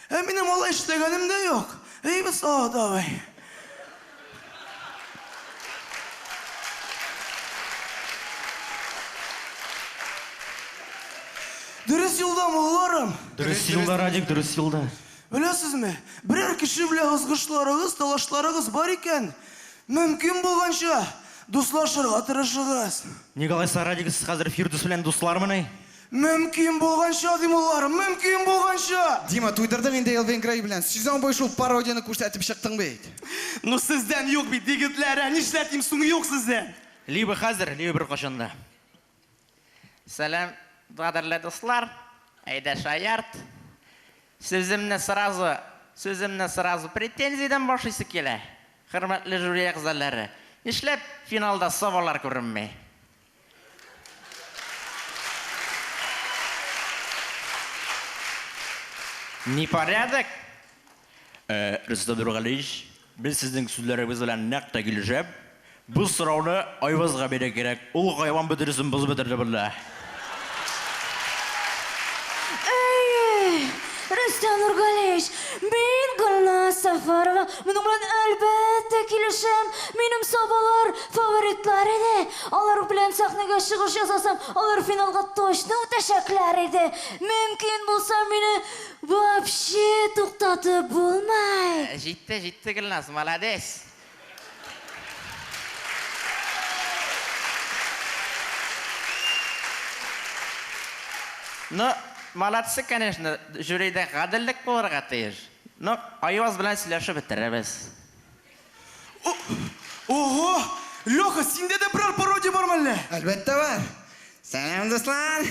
[SPEAKER 12] Ә минем алай эшләгәнем дә юк. Әйбәт, Салават абый. Дөрес юлда, мулларым.
[SPEAKER 1] Дөрес юлда, Радик, дөрес юлда.
[SPEAKER 12] Беләсезме, берәр кеше белән ызгышларыгыз, талашларыгыз бар икән, мөмкин булганча дуслашырга тырышыгыз.
[SPEAKER 1] Ник алайса, Радик, сез хәзер Фирдүс белән дуслармыни?
[SPEAKER 12] Мөмкин булганча, дим, улларым, мөмкин булганча.
[SPEAKER 13] Дима, туйдырдың инде Элвин Грей белән. Сезон буе шул пародияне күрсәтеп чыктың бит.
[SPEAKER 12] Ну сездән юк бит, егетләр, ә нишләтим соң юк сездән?
[SPEAKER 1] Либо хәзер, либо беркайчан да.
[SPEAKER 10] Сәлам, кадерле дуслар. Әйдә шаярт. Сүземне сразу, сүземне сразу претензиядән башлыйсы килә. Хөрмәтле жюри әгъзалары, нишләп финалда совалар күренми? Непорядок?
[SPEAKER 11] Рөстәм Нургалиевич, мин сезнең сүзләрегез белән нәкъ тә килешәм. Бу сорауны Айвазга бирергә кирәк. Ул хайван бөтересен бозып бетерде монда.
[SPEAKER 15] Әйе, Рөстәм Нургалиевич, мин Гөлназ Сәфәрова моның белән әлбәттә килешәм. Минем сабалар фаворитлар иде. Алар белән сәхнәгә чыгыш ясасам, алар финалга точно үтәчәкләр иде. Мөмкин булса, мине вообще туктатып булмый.
[SPEAKER 10] Җитте, җитте, Гөлназ, молодец. Ну, молодцы, конечно, жюрида гаделлек булырга тиеш. Ну, Айваз белән сөйләшеп бетерәбез.
[SPEAKER 13] Ого! Леха, синдә дә берәр пародия бармы әллә?
[SPEAKER 10] Әлбәттә бар. Сәлам, дуслар!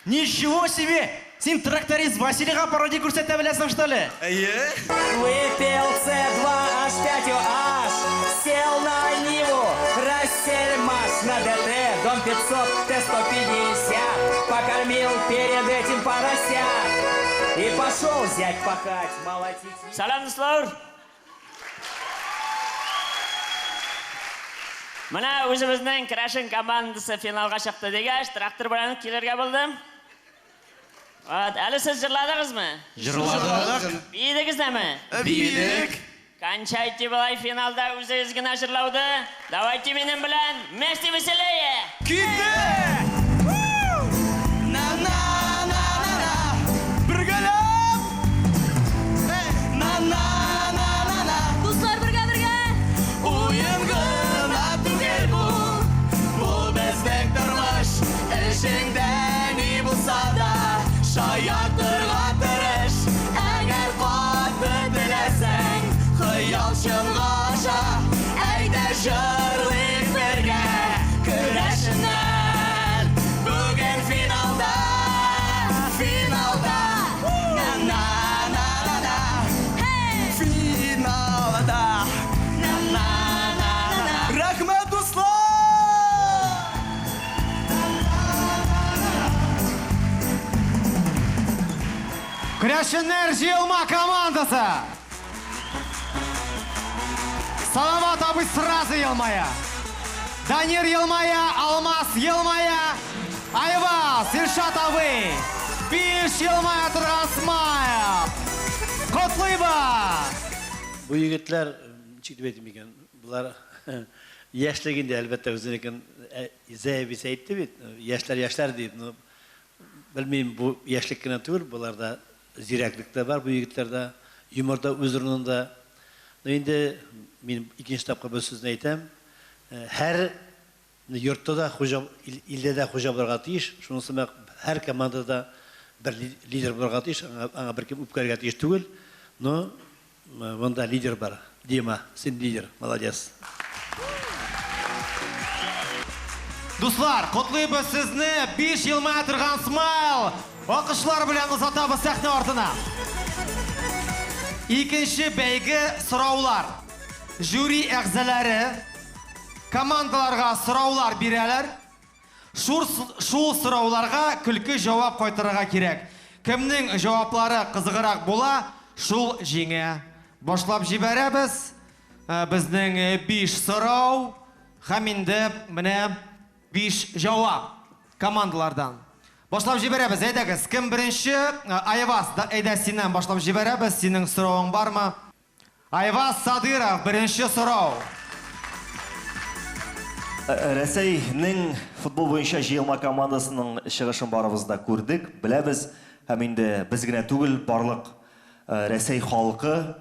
[SPEAKER 1] Ничего себе! Син тракторист Василийга пародия күрсәтә беләсең, что ли?
[SPEAKER 13] Әйе.
[SPEAKER 16] Выпил С2H5OH, сел на Ниву, Рассельмаш на ДТ, дом 500, Т-150, покормил перед этим поросят и пошел зять пахать, молотить.
[SPEAKER 23] Сәлам, дуслар! Менә үзебезнең Крашен командасы финалга чыкты дигәч, трактор белән килергә булдым. Вот, әле сез җырладыгызмы?
[SPEAKER 8] Җырладык.
[SPEAKER 23] Биедегез дәме?
[SPEAKER 8] Биедек.
[SPEAKER 23] Кончайте болай финалда үзегез генә җырлауды. Давайте минем белән вместе веселее!
[SPEAKER 13] Китте! На-на-на-на-на! Бергәләп! На-на-на-на-на!
[SPEAKER 15] Дуслар, бергә, бергә!
[SPEAKER 8] Уен гына түгел бу, бу безнең тормыш. Эшеңдә ни булса да, шаяртырга тырыш. Әгәр каты теләсәң, хыял чынга аша. Әйдә җырлыйк бергә, көрәшеннәр. Бүген финалда, финалда. На-на-на-на-на.
[SPEAKER 13] Финалда.
[SPEAKER 8] На-на-на-на-на.
[SPEAKER 13] Рәхмәт, дуслар!
[SPEAKER 1] Керәшеннәр җыелма командасы! Салават абый сразу елмая. Данир елмая, Алмаз елмая, Айваз, Илшат абый. Биш елмая торган смайл. Котлыйбыз!
[SPEAKER 24] Бу егетләр, ничек дип әйтим икән, болар яшьлек инде, әлбәттә, үзенекен Зәя әбисе әйтте бит, яшьләр яшьләр дип. Ну, белмим, бу яшьлек кенә түгел, боларда зирәклек тә бар, бу егетләрдә, юмор да үз урынында. Ну, инде мин икенче тапкыр бу сүзне әйтәм. Һәр йортта да хуҗа, илдә дә хуҗа булырга тиеш. Шунысы мәк, һәр командада бер лидер булырга тиеш, аңа беркем үпкәләргә тиеш түгел. Но монда лидер бар. Дима, син лидер, молодец.
[SPEAKER 1] Дуслар, котлыйбыз сезне 5 елмая торган смайл. Алкышлар белән озатабыз сәхнә артына. Икенче бәйге сораулар. Жюри әгъзалары командаларга сораулар бирәләр. Шул сорауларга көлке җавап кайтарырга кирәк. Кемнең җаваплары кызыграк була, шул җиңә. Башлап җибәрәбез. Безнең 5 сорау һәм инде менә 5 җавап командалардан. Башлап җибәрәбез, әйдәгез. Кем беренче? Айваз, әйдә синнән башлап җибәрәбез. Синең соравың бармы? Айваз Садыров, беренче сорау.
[SPEAKER 18] Рәсәйнең футбол буенча җыелма командасының чыгышын барыбыз да күрдек, беләбез. Һәм инде без генә түгел, барлык Рәсәй халкы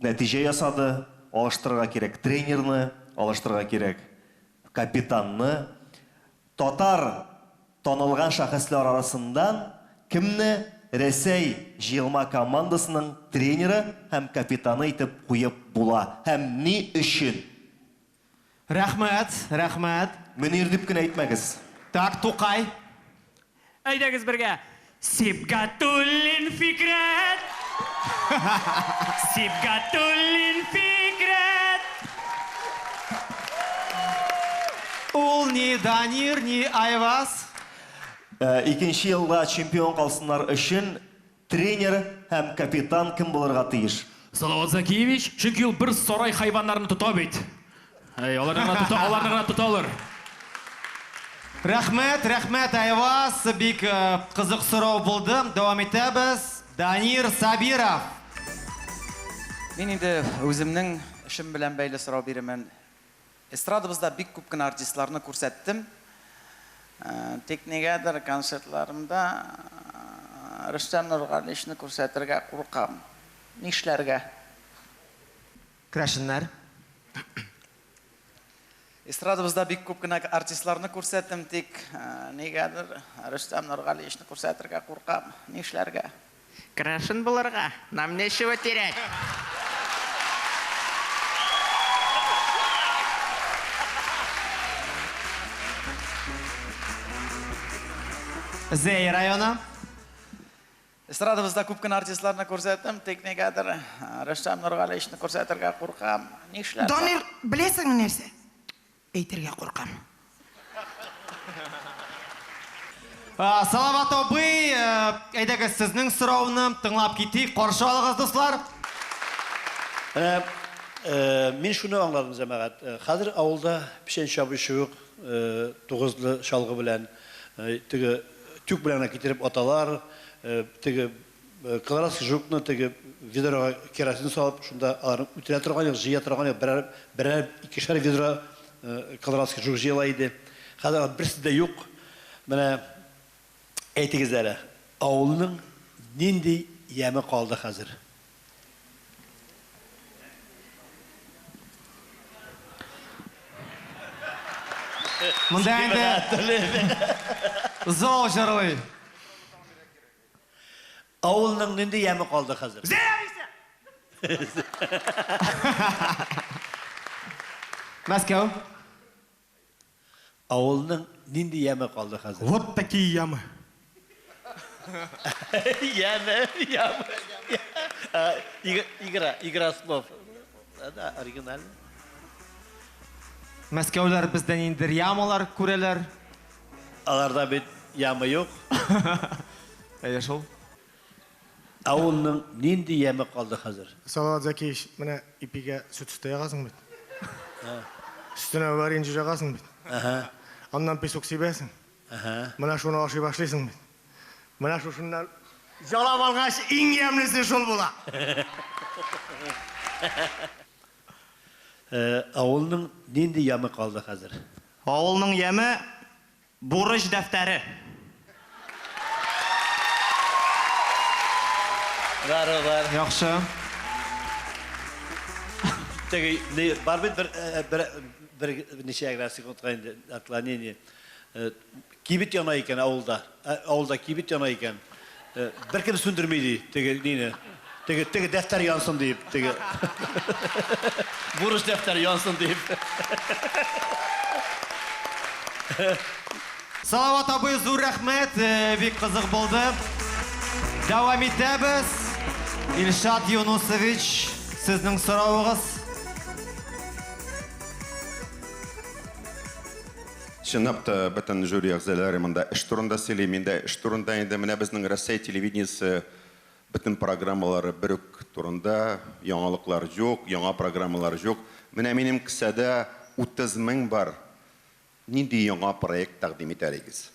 [SPEAKER 18] нәтиҗә ясады. Алыштырырга кирәк тренерны, алыштырырга кирәк капитанны. Татар танылган шәхесләр арасыннан кемне Рәсәй җыелма командасының тренеры һәм капитаны итеп куеп була һәм ни өчен?
[SPEAKER 1] Рәхмәт, рәхмәт.
[SPEAKER 18] Мөнир дип кенә әйтмәгез.
[SPEAKER 1] Так, Тукай.
[SPEAKER 2] Әйдәгез бергә. Сибгатуллин Фикрәт. Сибгатуллин Фикрәт.
[SPEAKER 1] Ул ни Данир, ни Айваз.
[SPEAKER 18] Икенче елга чемпион калсыннар өчен тренер һәм капитан кем булырга тиеш?
[SPEAKER 2] Салават Закиевич, чөнки ул бер сарай хайваннарны тота бит. Әй, аларны гына тота, аларны гына тота алыр.
[SPEAKER 1] Рәхмәт, рәхмәт, Айваз. Бик кызык сорау булды. Дәвам итәбез. Данир Сабиров.
[SPEAKER 6] Мин инде үземнең эшем белән бәйле сорау бирермен. Эстрадабызда бик күп кенә артистларны күрсәттем. Тик нигәдер концертларымда Рөстәм Нургалиевичны күрсәтергә куркам. Нишләргә?
[SPEAKER 1] Керәшеннәр.
[SPEAKER 6] Эстрадабызда бик күп кенә артистларны күрсәттем, тик нигәдер Рөстәм Нургалиевичны күрсәтергә куркам. Нишләргә?
[SPEAKER 10] Крашен булырга, нам нечего терять.
[SPEAKER 1] Зәй районы.
[SPEAKER 6] Эстрадабызда күп кенә артистларны күрсәттем, тик нигәдер Рөстәм Нургалиевичны күрсәтергә куркам. Нишләргә?
[SPEAKER 20] Данир, беләсеңме нәрсә? Әйтергә куркам.
[SPEAKER 1] Салават абый, әйдәгез сезнең сорауны тыңлап китик. Каршы алыгыз, дуслар.
[SPEAKER 24] Менә мин шуны аңладым, җәмәгать. Хәзер авылда печән чабучы юк, тугызлы чалгы белән, теге тюк белән генә китереп аталар, теге колорадский жукны теге ведрога керосин салып, шунда аларны үтерә торган юк, җыя торган юк, берәр, берәр икешәр ведра колорадский жук җыела иде. Хәзер алар берсе дә юк. Менә әйтегез әле, авылның нинди яме калды хәзер?
[SPEAKER 1] Монда инде зал җырлый.
[SPEAKER 24] Авылның нинди яме калды хәзер?
[SPEAKER 1] Мәскәү.
[SPEAKER 24] Авылның нинди яме калды хәзер?
[SPEAKER 19] Вот такие ямы.
[SPEAKER 24] Яме, ямы. Игра, игра слов. Да, оригинально.
[SPEAKER 1] Мәскәүләр бездә ниндидер ямалар күрәләр.
[SPEAKER 24] Аларда бит ямы юк.
[SPEAKER 1] Әйе шул.
[SPEAKER 24] Авылның нинди яме калды хәзер?
[SPEAKER 19] Салават Закиевич, менә ипигә сөт өсте ягасың бит. Өстенә варенье ягасың бит. Аннан песок сибәсең. Менә шуны ашый башлыйсың бит. Менә шушыннан җалап алгач, иң ямьлесе шул була.
[SPEAKER 24] Авылның нинди яме калды хәзер?
[SPEAKER 10] Авылның яме бурыч дәфтәре.
[SPEAKER 24] Бар, бар.
[SPEAKER 1] Яхшы.
[SPEAKER 24] Теге, не, бар бит бер, бер, бер ничә генә секундка инде отклонение. Кибет яна икән авылда. Авылда кибет яна икән. Беркем сүндерми ди, теге нине. Теге, теге дәфтәр янсын диеп, теге. Бурыч дәфтәр янсын диеп.
[SPEAKER 1] Салават абый, зур рәхмәт, бик кызык булды. Дәвам итәбез. Илшат Юнусович, сезнең соравыгыз.
[SPEAKER 3] Чынлап та, бөтен жюри әгъзалары монда эш турында сөйли, мин дә эш турында инде. Менә безнең Россия телевидениесе бөтен программалары бер үк турында, яңалыклар юк, яңа программалар юк. Менә минем кесәдә 30 мең бар. Нинди яңа проект тәкъдим итәр идегез?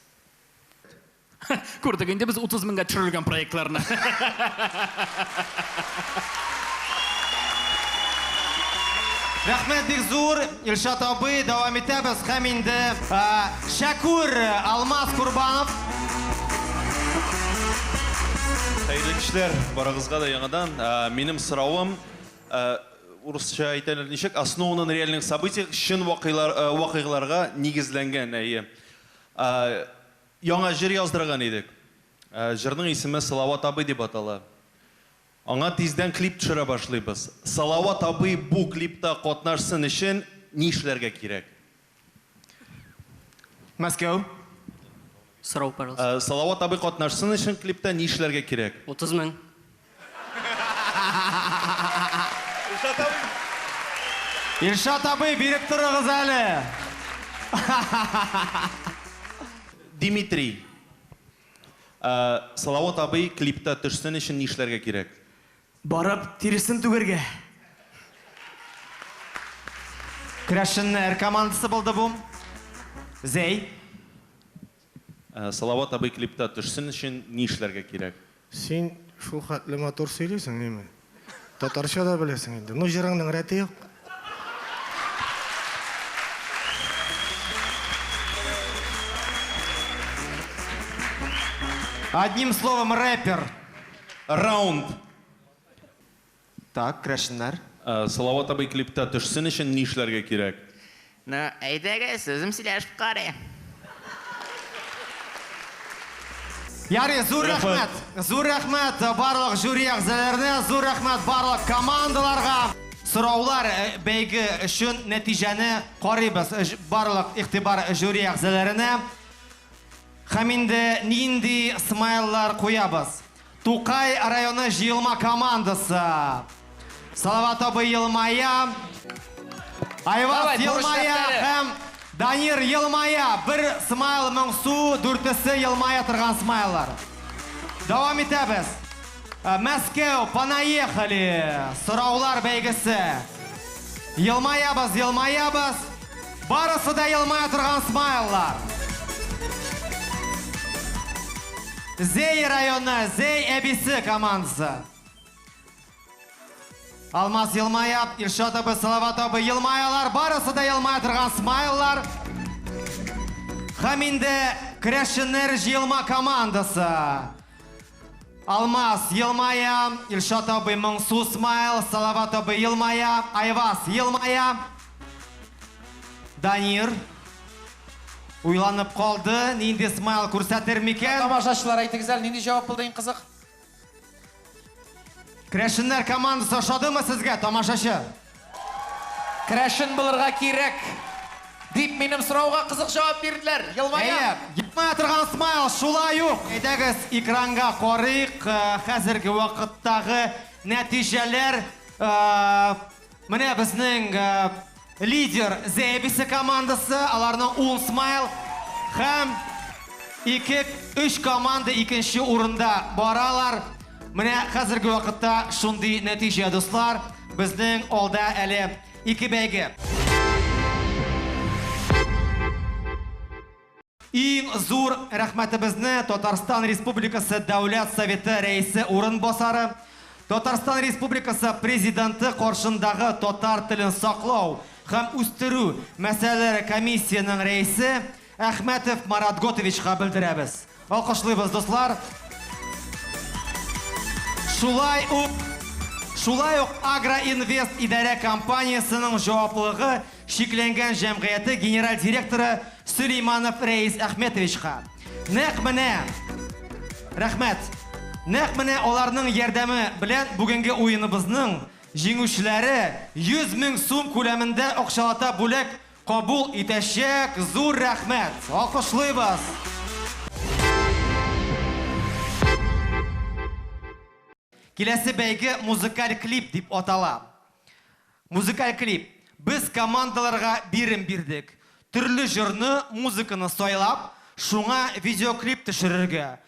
[SPEAKER 2] Күрдек инде без 30 меңгә төшерелгән проектларны.
[SPEAKER 1] Рәхмәт бик зур, Илшат абый, дәвам итәбез һәм инде Шәкүр Алмаз Курбанов.
[SPEAKER 5] Хәерле кичләр барыгызга да яңадан. Минем соравым, урысча әйтәләр ничек, основано на реальных событиях, чын вакыйгаларга нигезләнгән, әйе. Яңа җыр яздырган идек. Җырның исеме Салават абый дип атала. Аңа тиздән клип төшерә башлыйбыз. Салават абый бу клипта катнашсын өчен ни эшләргә кирәк?
[SPEAKER 1] Мәскәү.
[SPEAKER 14] Сорау, пожалуйста.
[SPEAKER 5] Салават абый катнашсын өчен клипта ни эшләргә кирәк?
[SPEAKER 14] 30 мең.
[SPEAKER 1] Илшат абый, биреп торыгыз әле.
[SPEAKER 5] Дмитрий. Салават абый клипта төшсен өчен ни эшләргә кирәк?
[SPEAKER 12] Барып тиресен түгәргә.
[SPEAKER 1] Керәшеннәр командасы булды бу. Зәй.
[SPEAKER 5] Салават абый клипта төшсен өчен ни эшләргә кирәк?
[SPEAKER 17] Син шул хәтле матур сөйлисең, ниме? Татарча да беләсең инде. Ну, җырыңның рәте юк.
[SPEAKER 1] Одним словом, рэпер.
[SPEAKER 5] Раунд.
[SPEAKER 1] Так, керәшеннәр.
[SPEAKER 5] Салават абый клипта төшсен өчен ни эшләргә кирәк?
[SPEAKER 10] Ну, әйдәгез, үзем сөйләшеп карыйм.
[SPEAKER 1] Ярый, зур рәхмәт. Зур рәхмәт барлык жюри әгъзаларына, зур рәхмәт барлык командаларга. Сораулар бәйге өчен нәтиҗәне карыйбыз. Барлык игътибар жюри әгъзаларына. Һәм инде нинди смайллар куябыз? Тукай районы җыелма командасы. Салават абый елмая, Айваз елмая һәм Данир елмая. Бер смайл моңсу, дүртесе елмая торган смайллар. Дәвам итәбез. Мәскәү, понаехали. Сораулар бәйгесе. Елмаябыз, елмаябыз. Барысы да елмая торган смайллар. Зей районы, Зей әбисе командасы. Алмаз елмая, Илшат абый, Салават абый елмаялар. Барысы да елмая торган смайллар. Һәм инде Керәшеннәр җыелма командасы. Алмаз елмая, Илшат абый моңсу смайл, Салават абый елмая, Айваз елмая. Данир уйланып калды, нинди смайл күрсәтер микән?
[SPEAKER 6] Тамашачылар, әйтегез әле, нинди җавап булды иң кызык?
[SPEAKER 1] Керәшеннәр командасы ошадымы сезгә, тамашачы?
[SPEAKER 6] Керәшен булырга кирәк дип минем сорауга кызык җавап бирделәр. Елмая.
[SPEAKER 1] Елмая торган смайл шулай ук. Әйдәгез, экранга карыйк. Хәзерге вакыттагы нәтиҗәләр. Менә безнең лидер Зәй әбисе командасы, аларның 10 смайл һәм 2-3 команда икенче урында баралар. Менә хәзерге вакытта шундый нәтиҗә, дуслар. Безнең алда әле 2 бәйге. Иң зур рәхмәтебезне Татарстан Республикасы Дәүләт Советы рәисе урынбасары, Татарстан Республикасы Президенты каршындагы татар телен саклау һәм үстерү мәсьәләләре комиссиясенең рәисе Әхмәтов Марат Готовичка белдерәбез. Алкышлыйбыз, дуслар. Шулай ук Агроинвест идарә компаниясенең җаваплылыгы чикләнгән җәмгыяте генераль директоры Сөлейманов Рәис Әхмәтовичка. Нәкъ менә, рәхмәт. Нәкъ менә аларның ярдәме белән бүгенге уеныбызның җиңүчеләре 100 мең сум күләмендә акчалата бүләк кабул итәчәк. Зур рәхмәт. Алкышлыйбыз. Киләсе бәйге музыкаль клип дип атала. Музыкаль клип. Без командаларга бирем бирдек. Төрле җырны, музыканы сайлап, шуңа видеоклип төшерергә.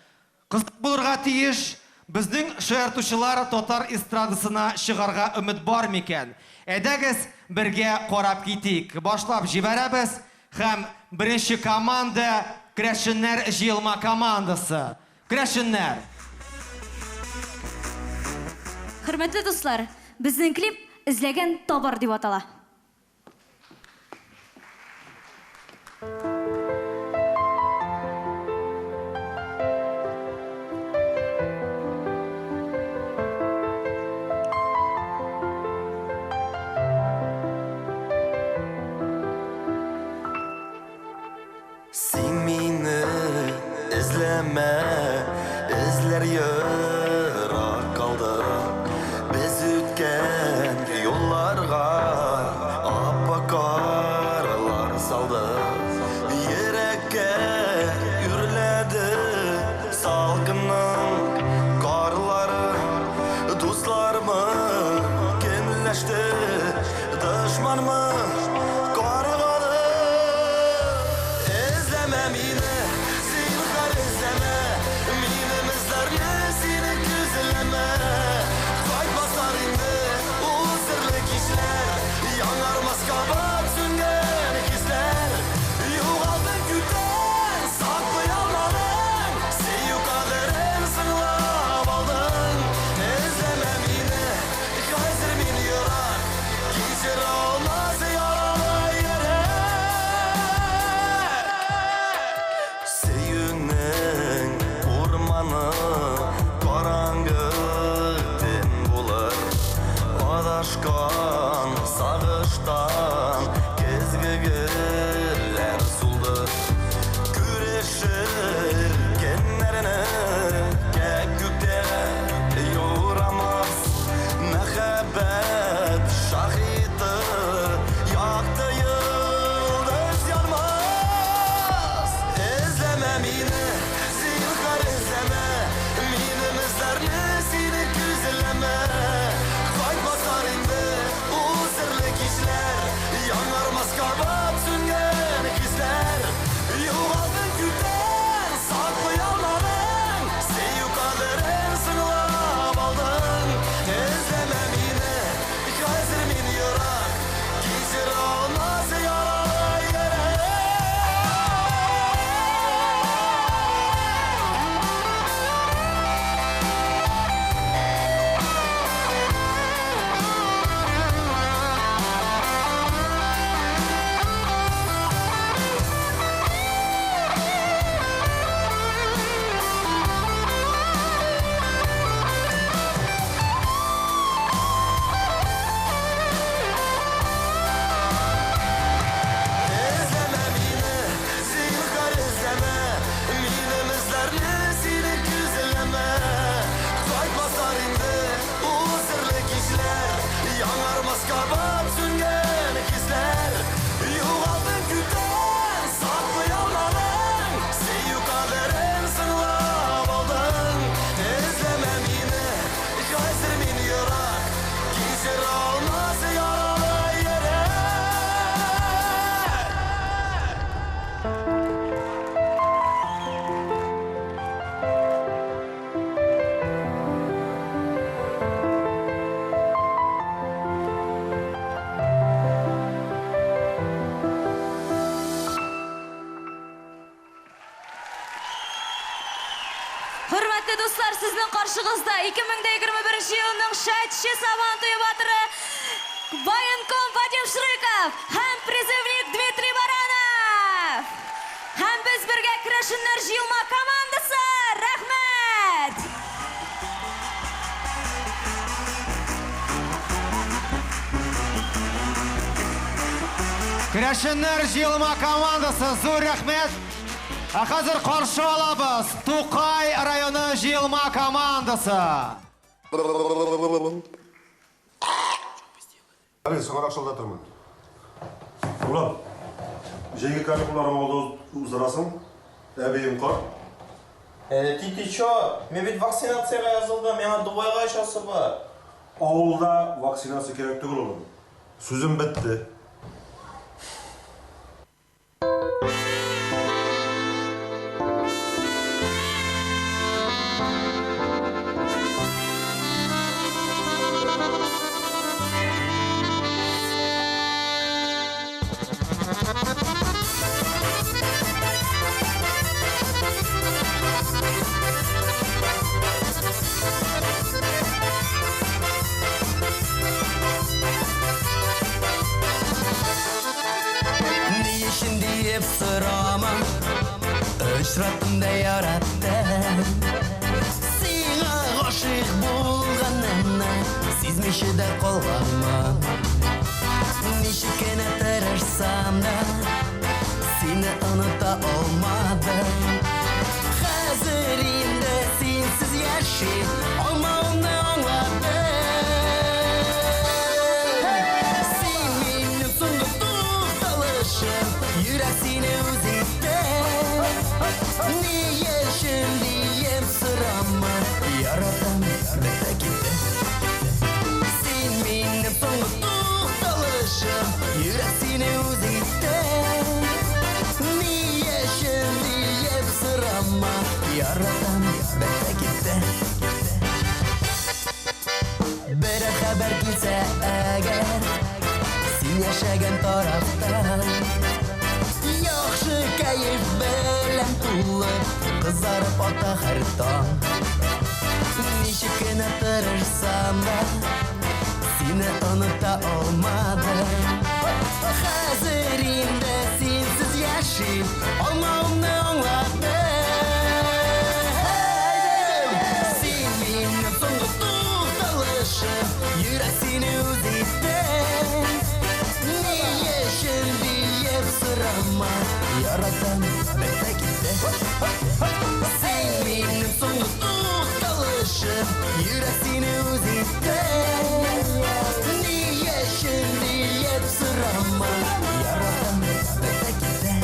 [SPEAKER 1] Кызык булырга тиеш. Безнең шаяртучылар татар эстрадасына чыгарга өмет бар микән? Әйдәгез, бергә карап китик. Башлап җибәрәбез һәм беренче команда Керәшеннәр җыелма командасы. Керәшеннәр.
[SPEAKER 4] Хөрмәтле дуслар, безнең клип Эзләгән табар дип атала.
[SPEAKER 9] Син мине эзләмә, эзләр ерак калды. Без үткән юлларга ап-ак карлар салды. кояштан көзге гөлләр сулды. Күрешер көннәрне күктә юрамас. Мәхәббәт шаһиты якты йолдыз янмас. Эзләмә мине, зинһар эзләмә. Минем эзләрне сине күзләмә. Кайтмаслар инде ул серле кичләр, янармас кабат сүнгән хисләр. Югалдың күптән, саклый алмадың, сөю кадерен соңлап алдың. Эзләмә мине, хәзер мин ерак, кичерә алмас яралы йөрәк. Эзләмә мине, зинһар эзләмә. Минем эзләрне сине күзләмә. Кайтмаслар инде ул серле кичләр, янармас кабат сүнгән хисләр. Югалдың күптән, саклый алмадың, сөю кадерен соңлап алдың. Эзләмә мине, хәзер мин ерак, кичерә алмас яралы йөрәк.
[SPEAKER 4] Хөрмәтле дуслар, сезнең каршыгызда 2021 елның Шәтче Сабан туе батыры военком Вадим Шрыков һәм призывник Дмитрий Баранов. Һәм без бергә керәшеннәр җыелма командасы. Рәхмәт!
[SPEAKER 1] Керәшеннәр җыелма командасы, зур рәхмәт. Ә хәзер каршы алабыз Тукай районы җыелма командасы.
[SPEAKER 7] Әби, соңрак шалтыратырмын. Улым, җәйге каникулларың алда уздырасың. Әбием карт.
[SPEAKER 10] Әти, ты чё? Мин бит вакцинациягә язылдым, миңа Дубайга очасы бар.
[SPEAKER 7] Авылда вакцинация кирәк түгел, улым. Сүзем бетте.
[SPEAKER 9] Ни өчен диеп сорама, очраттым да яраттым. Сиңа гашыйк булганымны сизмичә дә калганмын. Ничек кенә тырышсам да, сине оныта алмадым. Хәзер инде синсез яши алмавымны аңладым. Син минем соңгы тукталышым, йөрәк сине үз итте. Ни өчен диеп сорама, яратам, бетә китте. Син минем соңгы тукталышым, йөрәк сине үз итте. Ни өчен диеп сорама, яратам, бетә китте. Берәр хәбәр килсә әгәр, син яшәгән тарафтан, яхшы кәеф белән тулып, кызарып ата һәр таң. Ничек кенә тырышсам да, сине оныта алмадым. Хәзер инде синсез яши алмавымны аңладым. Син минем соңгы тукталышым, йөрәк сине үз итте. сорама, яратам, бетте китте. Син минем соңгы тукталышым, йөрәк сине үз итте. Ни өчен диеп сорама, яратам, бетте китте.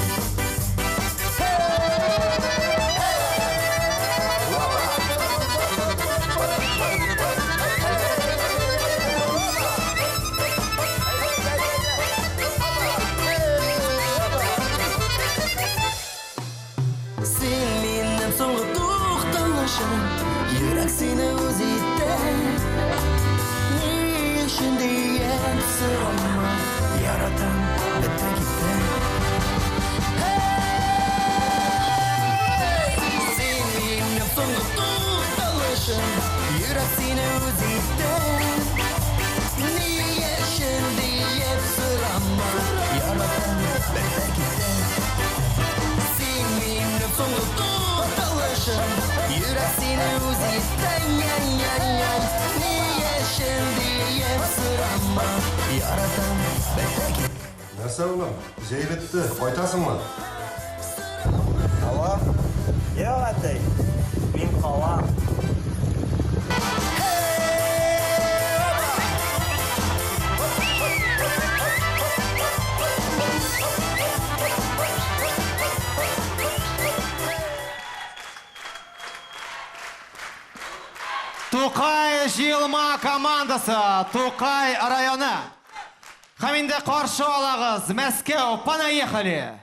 [SPEAKER 9] Син минем соңгы тукталышым, йөрәк сине үз итте. Ни өчен диеп сорама, яратам, бетте китте. Син минем соңгы тукталышым, йөрәк сине үз итте. Ни өчен диеп сорама, яратам, бетте китте. Син минем соңгы тукталышым, йөрәк сине үз итте. Ни өчен диеп сорама, яратам, бетте китте.
[SPEAKER 7] Нәрсә, улым? Җәй бетте, кайтасыңмы?
[SPEAKER 16] Алло? Юк, әти, мин калам.
[SPEAKER 1] Тукай җыелма командасы, Тукай районы. Һәм инде каршы алагыз, Мәскәү, понаехали!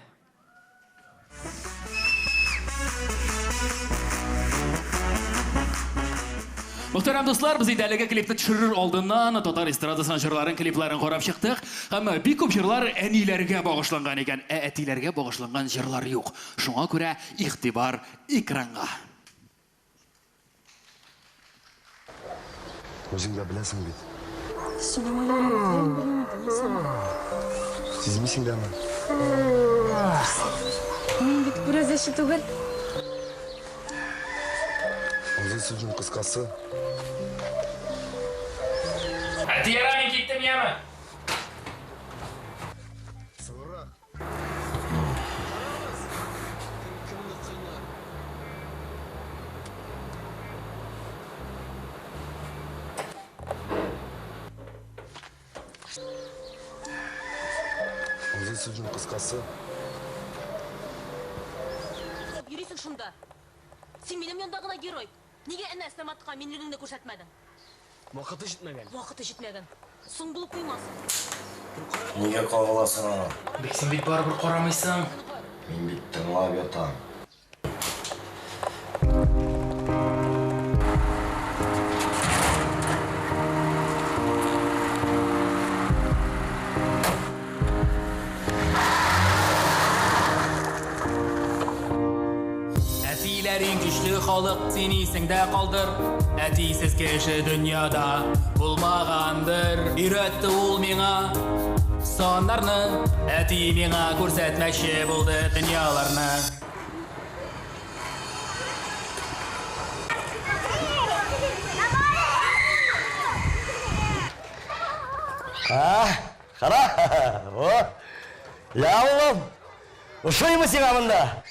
[SPEAKER 2] Мөхтәрәм дуслар, без инде әлеге клипны төшерер алдыннан татар эстрадасының җырларын, клипларын карап чыктык. Һәм бик күп җырлар әниләргә багышланган икән, ә әтиләргә багышланган җырлар юк. Шуңа күрә игътибар экранга.
[SPEAKER 7] Үзең дә беләсең бит. Сизмисең дәме?
[SPEAKER 11] Мин бит күрәзәче түгел.
[SPEAKER 7] Озын сүзнең кыскасы.
[SPEAKER 2] Әти, ярар, мин киттем, яме.
[SPEAKER 7] Озын сүзнең кыскасы.
[SPEAKER 14] Йөрисең шунда. Син минем янда гына герой. Нигә әнә Саматка минлегеңне күрсәтмәдең?
[SPEAKER 21] Вакыты җитмәгән.
[SPEAKER 14] Вакыты җитмәгән. Соң булып куймасын.
[SPEAKER 21] Нигә кагыласың аңа? Бик син бит барыбер карамыйсың. Мин бит тыңлап ятам.
[SPEAKER 2] Әтиләр иң көчле халык, син исеңдә калдыр. Әтисез кеше дөньяда булмагандыр. Өйрәтте ул миңа саннарны. Әти миңа күрсәтмәкче булды дөньяларны.
[SPEAKER 21] А, кара. О. Я, улым. Ошыймы сиңа монда?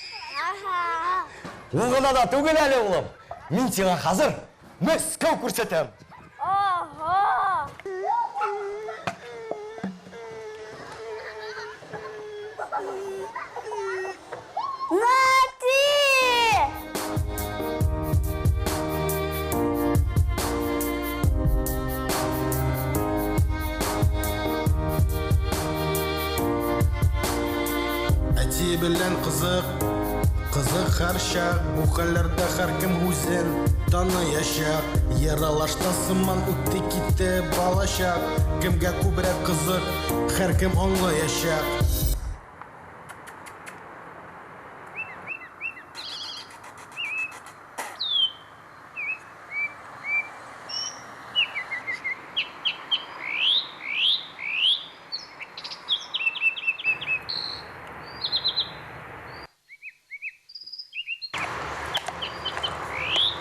[SPEAKER 21] Ул гына да түгел әле, улым. Мин сиңа хәзер Мәскәү күрсәтәм.
[SPEAKER 15] Ага. Нати!
[SPEAKER 22] Әти белән кызык, кызык һәрчак, бу хәлләрдә һәркем үзен таныячак. Ералашта сыман үтте китте балачак, кемгә күбрәк кызык, һәркем аңлаячак.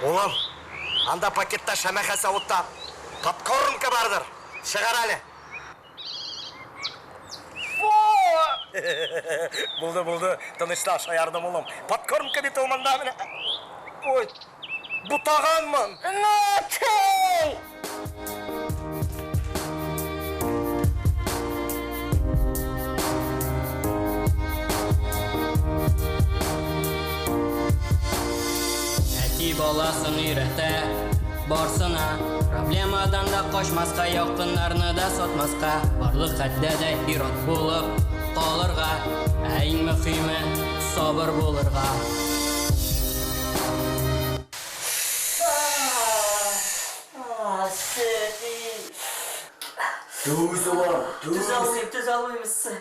[SPEAKER 21] Улым, анда пакетта шәмәхә савытта подкормка бардыр. Чыгар әле.
[SPEAKER 16] Фу!
[SPEAKER 19] Булды, булды. Тынычлан, шаярдым, улым. Подкормка бит ул монда менә. Ой, бутаганмын.
[SPEAKER 15] Әти!
[SPEAKER 8] Әти баласын өйрәтә барсына. Проблемадан да качмаска, якыннарны да сатмаска, барлык хәлдә дә ир-ат булып калырга, ә иң мөхиме сабыр булырга.
[SPEAKER 16] Түз, улым, түз.
[SPEAKER 14] Түзә алмыйм, түзә алмыйм, эссе.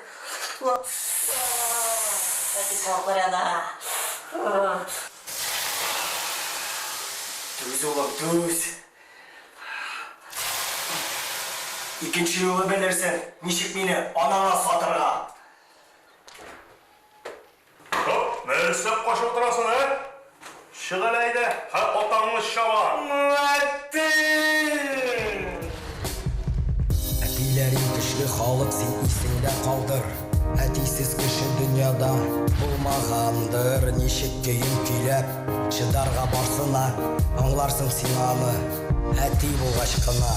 [SPEAKER 14] Әти калкыр яна.
[SPEAKER 16] Түз, улым, түз. Икенче юлы белерсең, ничек мине анаңа сатырга.
[SPEAKER 7] Хоп, нәрсә кашып утырасың, ә? Чык әле әйдә, һәр атаңны чаба.
[SPEAKER 16] Әти!
[SPEAKER 21] Әтиләр иң көчле халык, син исеңдә калдыр. Әтисез кеше дөньяда булмагандыр. Ничек көен көйләп чыдарга барсына, аңларсың син аны, әти булгач кына.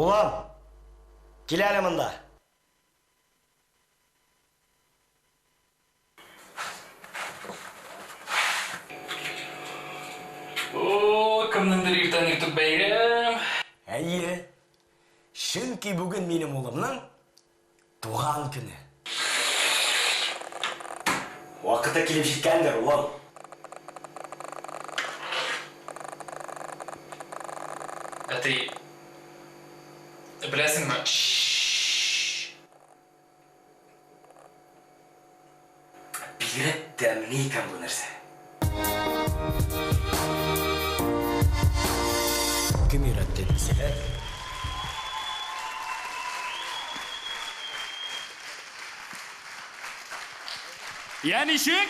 [SPEAKER 16] Улым, кил әле монда.
[SPEAKER 2] О, кемнеңдер иртән иртүк бәйрәм.
[SPEAKER 16] Әйе. Чөнки бүген минем улымның туган көне. Вакыты килеп җиткәндер, улым.
[SPEAKER 2] Әти, беләсеңме?
[SPEAKER 16] Бигрәк тәмле икән бу нәрсә.
[SPEAKER 21] Кем өйрәтте дисәләр?
[SPEAKER 2] Я ничек?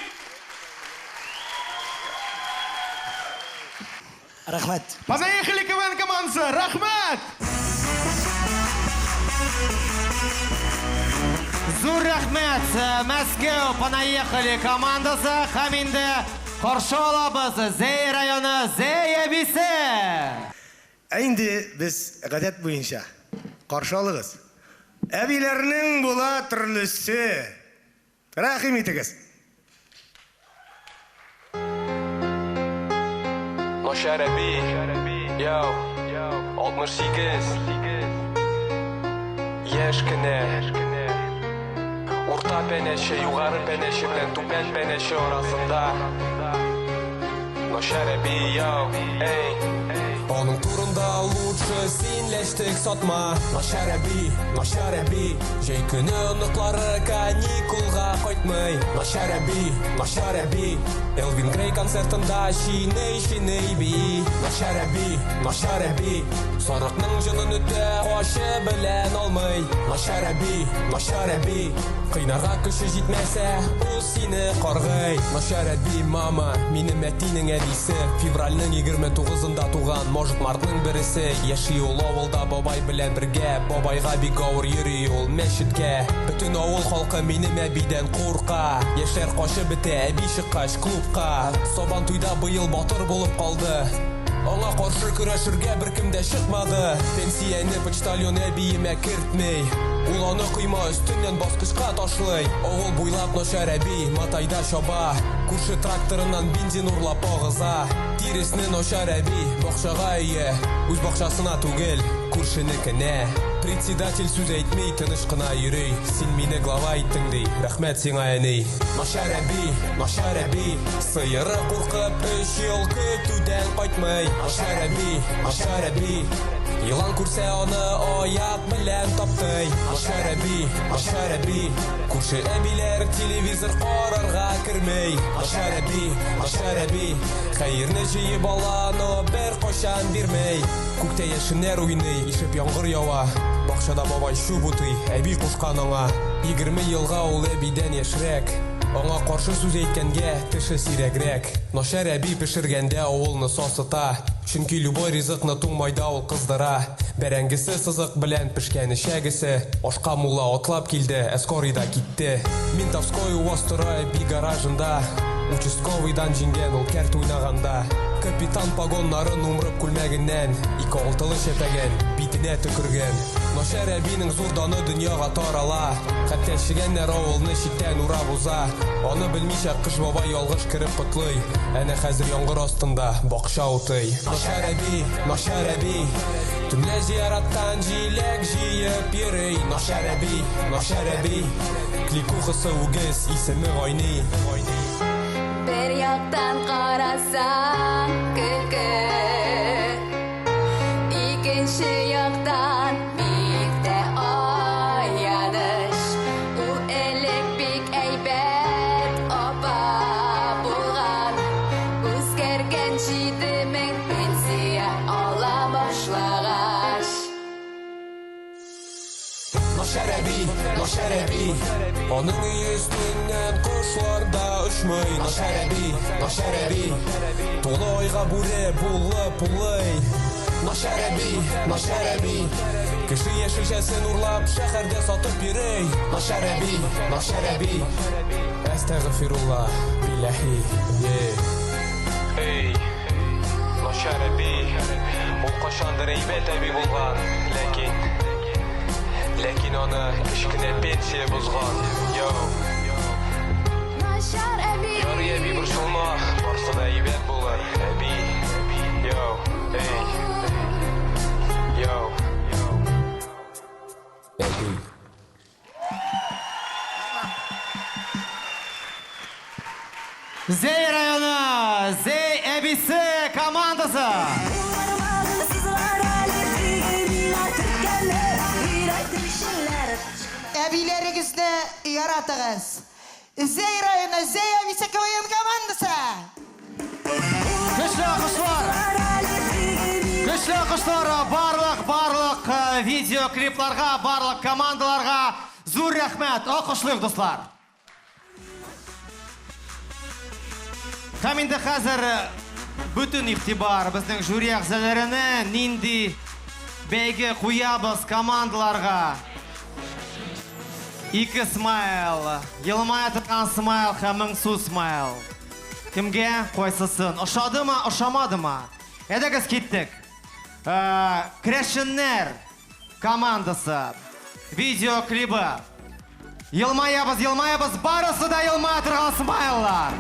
[SPEAKER 16] Рәхмәт.
[SPEAKER 12] Понаехали, КВН командасы! Рәхмәт!
[SPEAKER 1] Зур рәхмәт, Мәскәү Понаехали командасы һәм инде каршы алабыз Зәй районы Зәй әбисе.
[SPEAKER 19] Ә инде без гадәт буенча каршы алыгыз. Әбиләрнең була төрлесе. Рәхим итегез.
[SPEAKER 13] Начар әби, яу, 68, яшь кенә. Урта пәнәче, югары пәнәче белән түбән пәнәче арасында. Начар әби, яу, эй.
[SPEAKER 18] Аның турында лучше син ләчтек сатма. Начар әби, начар әби. Җәй көне оныклары каникулга кайтмый. Начар әби, начар әби. Элвин Грей концертында чиный-чиный бии. Начар әби, начар әби. Сарыкның җонын үтә качы белән алмый. Начар әби, начар әби. Кыйнарга көче җитмәсә, ул сине каргый. Начар әби, мама, минем әтинең әнисе. Февральнең 29-ында туган, может, мартның бересе. Яши ул авылда бабай белән бергә. Бабайга бик авыр йөри ул мәчеткә. Бөтен авыл халкы минем әбидән курка. Яшьләр качып бетә, әби чыккач клубка. Сабан туйда быел батыр булып калды. Аңа каршы көрәшергә беркем дә чыкмады. Пенсияне почтальон әбиемә кертми. Ул аны койма өстеннән баскычка ташлый. Авыл буйлап начар әби матайда чаба. Күрше тракторыннан бензин урлап агыза. Тиресне начар әби бакчага өя. Үз бакчасына түгел, күршенекенә. Председатель сүз әйтми, тыныч кына йөри. Син мине глава иттең ди. Рәхмәт сиңа, әни. Начар әби, начар әби. Сыеры куркып өч ел көтүдән кайтмый. Начар әби, начар әби. Елан күрсә аны аяк белән таптый. Начар әби, начар әби. Күрше әбиләр телевизор карарга керми. Начар әби, начар әби. Хәерне җыеп ала, но беркайчан бирми. Күктә яшеннәр уйный, ишеп яңгыр ява. Бакчада бабай чүп утый, әби кушкан аңа. 20 елга ул әбидән яшьрәк. Аңа каршы сүз әйткәнгә теше сирәгрәк. Начар әби пешергәндә авылны сасыта. Чөнки любой ризыкны туң майда ул кыздыра. Бәрәңгесе сызык белән пешкән эчәгесе. Ашка мулла атлап килде, ә скорый да китте. Ментовской УАЗ тора әби гаражында. Участковыйдан җиңгән ул кәрт уйнаганда. Капитан погоннарын умрып күлмәгеннән, ике алтылы чәпәгән, битенә төкергән. Начар әбинең зур даны дөньяга тарала. Хәтта чегәннәр авылны читтән урап уза. Аны белмичә Кыш бабай ялгыш кереп котлый. Әнә хәзер яңгыр астында бакча утый. Начар әби, начар әби, төнлә зияраттан җиләк җыеп йөри. Начар әби, начар әби, кликухасы үгез, исеме Гайни.
[SPEAKER 3] Бер яктан карасаң, көлке, Икенче яктан бик тә аяныч. Ул элек бик әйбәт апа булган, Үзгәргән 7000 пенсия ала башлагач.
[SPEAKER 18] Начар әби, начар әби, аның өе өстеннән кошлар да очмый. Начар әби, начар әби, тулы айга бүре булып улый. Начар әби, начар әби, кеше яшелчәсен урлап шәһәрдә сатып йөри. Начар әби, начар әби, әстәгъфирулла, билләһи, е.
[SPEAKER 13] Эй, начар әби, ул кайчандыр әйбәт әби булган, ләкин, ләкин аны кечкенә пенсия бозган. Йоу.
[SPEAKER 3] Начар әби.
[SPEAKER 13] Ярый, әби, борчылма, барсы да әйбәт булыр, әби. Йоу, эй. Йоу.
[SPEAKER 18] Әби.
[SPEAKER 1] Зәй районы, Зәй әбисе командасы.
[SPEAKER 20] Әбиләрегезне яратыгыз. Зәй районы, Зәй әбисе КВН командасы.
[SPEAKER 1] Көчле алкышлар! Көчле алкышлар барлык, барлык э, видеоклипларга, барлык командаларга зур рәхмәт. Алкышлыйк, дуслар. Һәм инде хәзер э, бөтен игътибар безнең жюри әгъзаларына нинди бәйге куябыз командаларга. Ике смайл, елмая торган смайл һәм моңсу смайл. Кемгә кайсысын? Ошадымы, ошамадымы? Әйдәгез киттек. Э, Керәшеннәр командасы. Видеоклибы. Елмаябыз, елмаябыз, барысы да елмая торган смайллар.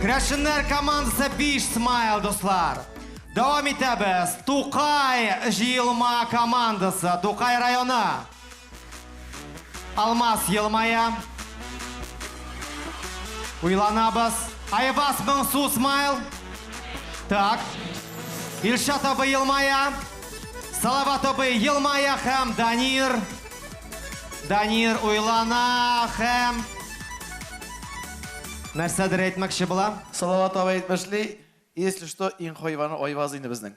[SPEAKER 1] Керәшеннәр командасы 5 смайл, дуслар. Дәвам итәбез. Тукай җыелма командасы, Тукай районы. Алмаз елмая. Уйланабыз. Айваз моңсу смайл. Так. Илшат абый елмая. Салават абый елмая һәм Данир. Данир уйлана һәм нәрсәдер әйтмәкче була.
[SPEAKER 23] Салават абый әйтмешли, если что, иң хайваны Айваз инде безнең.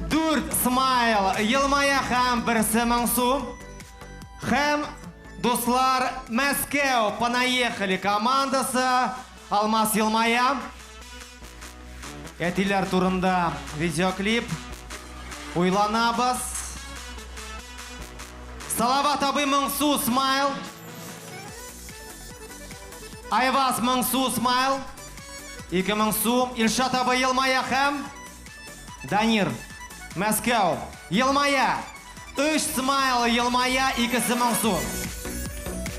[SPEAKER 1] Дүрт смайл елмая һәм берсе моңсу. Һәм, дуслар, Мәскәү понаехали командасы Алмаз елмая. Әтиләр турында видеоклип. Уйланабыз. Салават абый моңсу смайл. Айваз моңсу смайл. Ике моңсу. Илшат абый елмая һәм Данир. Мәскәү. Елмая. Өч смайл елмая, икесе моңсу.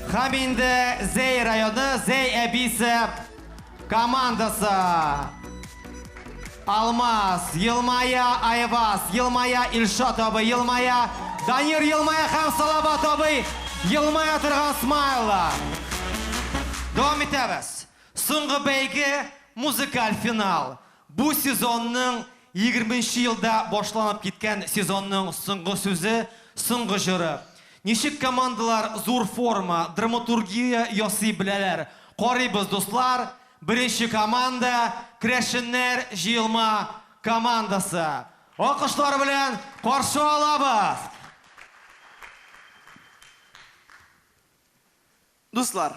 [SPEAKER 1] Һәм инде Зәй районы, Зәй әбисе командасы. Алмаз, елмая, Айваз, елмая, Илшат абый, елмая, Данир елмая һәм Салават абый елмая торган смайллар. Дәвам итәбез. Соңгы бәйге музыкаль финал. Бу сезонның 20 елда башланып киткән сезонның соңгы сүзе, соңгы җыры. Ничек командалар зур форма, драматургия ясый беләләр. Карыйбыз, дуслар. Беренче команда Керәшеннәр җыелма командасы. Алкышлар белән каршы алабыз.
[SPEAKER 12] Дуслар,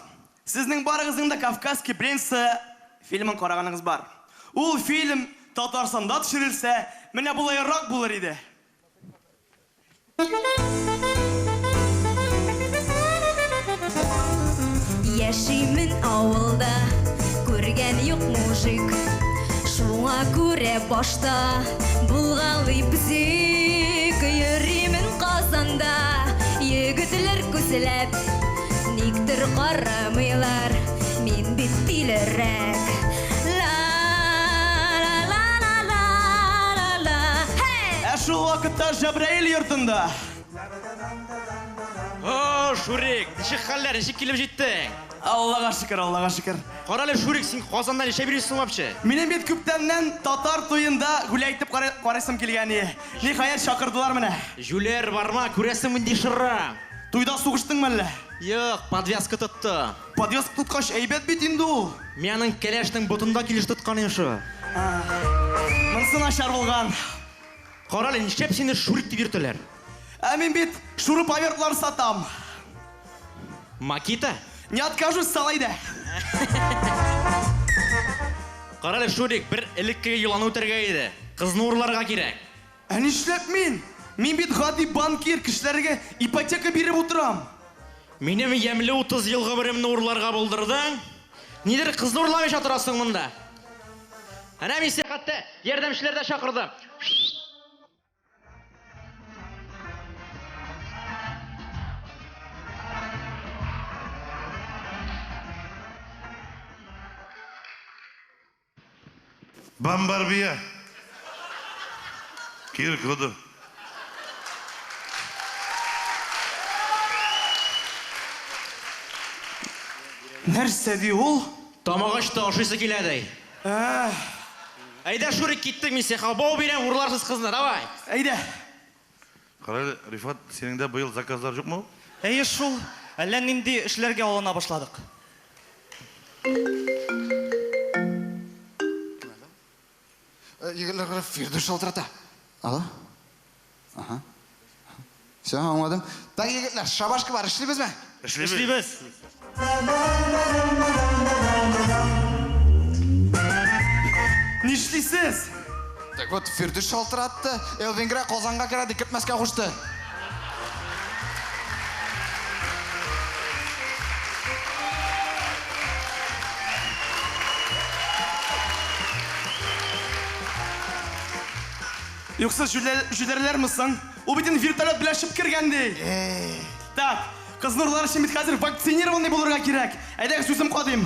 [SPEAKER 12] сезнең барыгызның да «Кавказский пленница» фильмын караганыгыз бар. Ул фильм Татарстанда төшерелсә, менә болайрак булыр иде.
[SPEAKER 3] Яшимен авылда, күргән юк мужик. Шуңа күрә башта булгалый бзик. Йөримен Казанда, егетләр күзләп. Никтер карамыйлар, мин бит тилерәк. Ла ла ла ла ла ла ла. Хей!
[SPEAKER 12] Ә шул вакытта Җәбраил йортында.
[SPEAKER 10] О, Шурик, ничек хәлләр, ничек килеп җиттең?
[SPEAKER 12] Аллага шөкер, Аллага шөкер.
[SPEAKER 10] Карале, Шурик, син Казанда нишләп йөрисең вообще?
[SPEAKER 12] Минем бит күптәннән татар туенда гүләйтеп карыйсым килгән иде. Ниһаять чакырдылар менә.
[SPEAKER 10] Җүләр, барма, күрәсең нинди шыра.
[SPEAKER 12] Туйда сугыштыңмы әллә?
[SPEAKER 10] Юк, подвязка тотты.
[SPEAKER 12] Подвязка тоткач әйбәт бит инде ул.
[SPEAKER 10] Мин аның кәләшнең ботында килеш тоткан идем шул.
[SPEAKER 12] Монысы начар булган.
[SPEAKER 10] Карале, нишләп сине Шурик дип йөртәләр?
[SPEAKER 12] Ә мин бит шуруповертлар сатам.
[SPEAKER 10] Макита?
[SPEAKER 12] Не откажусь, салай да.
[SPEAKER 10] Карале, Шурик, бер элеккеге йоланы үтәргә иде. Кызны урларга кирәк.
[SPEAKER 12] Ә нишләп мин? Мин бит гади банкир, кешеләргә ипотека биреп утырам.
[SPEAKER 10] Минем ямьле 30 ел гомеремне урларга булдырдың. Нидер кызны урламыйча торасың монда. Әнә мин сине хәтта ярдәмчеләр дә чакырдым.
[SPEAKER 7] Бомбарбия. Кир коды.
[SPEAKER 12] Нәрсә ди ул?
[SPEAKER 10] Тамак ачты, ашыйсы килә ди. Әйдә, Шурик, киттек, мин сиңа бау бирәм, урларсыз кызны, давай.
[SPEAKER 12] Әйдә.
[SPEAKER 7] Карале, Рифат, синең дә быел заказлар юкмы?
[SPEAKER 1] Әйе шул, әллә нинди эшләргә алына башладык.
[SPEAKER 23] Егетләр, Фирдүс шалтырата. Алло? Ага. Все, аңладым. Так, егетләр, шабашка бар, эшлибезме?
[SPEAKER 1] Эшлибез.
[SPEAKER 12] Нишлисез?
[SPEAKER 23] Так вот, Фирдүс шалтыратты, Элвин Грей Казанга керә дип кертмәскә кушты.
[SPEAKER 12] Юкса җүләрләрме соң? Ул бит инде вертолет белән очып кергән ди. Так, кызны урлар өчен бит хәзер вакцинированный булырга кирәк. Әйдәгез, үзем кадыйм.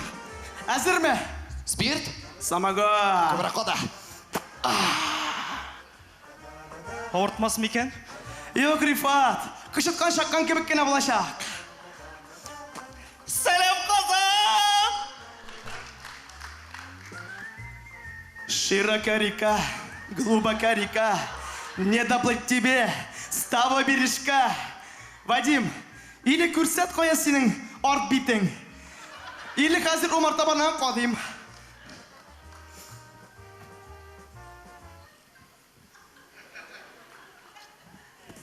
[SPEAKER 12] Әзерме?
[SPEAKER 23] Спирт?
[SPEAKER 12] Самогон.
[SPEAKER 23] Күбрәк када.
[SPEAKER 1] Авыртмас микән?
[SPEAKER 12] Юк, Рифат, кычыткан чаккан кебек кенә булачак.
[SPEAKER 1] Сәлам, Казан!
[SPEAKER 12] Широка река, глубока река, не доплыть тебе с того бережка. Вадим, или күрсәт кая синең арт битең, или хәзер умарта барнагын кадыйм.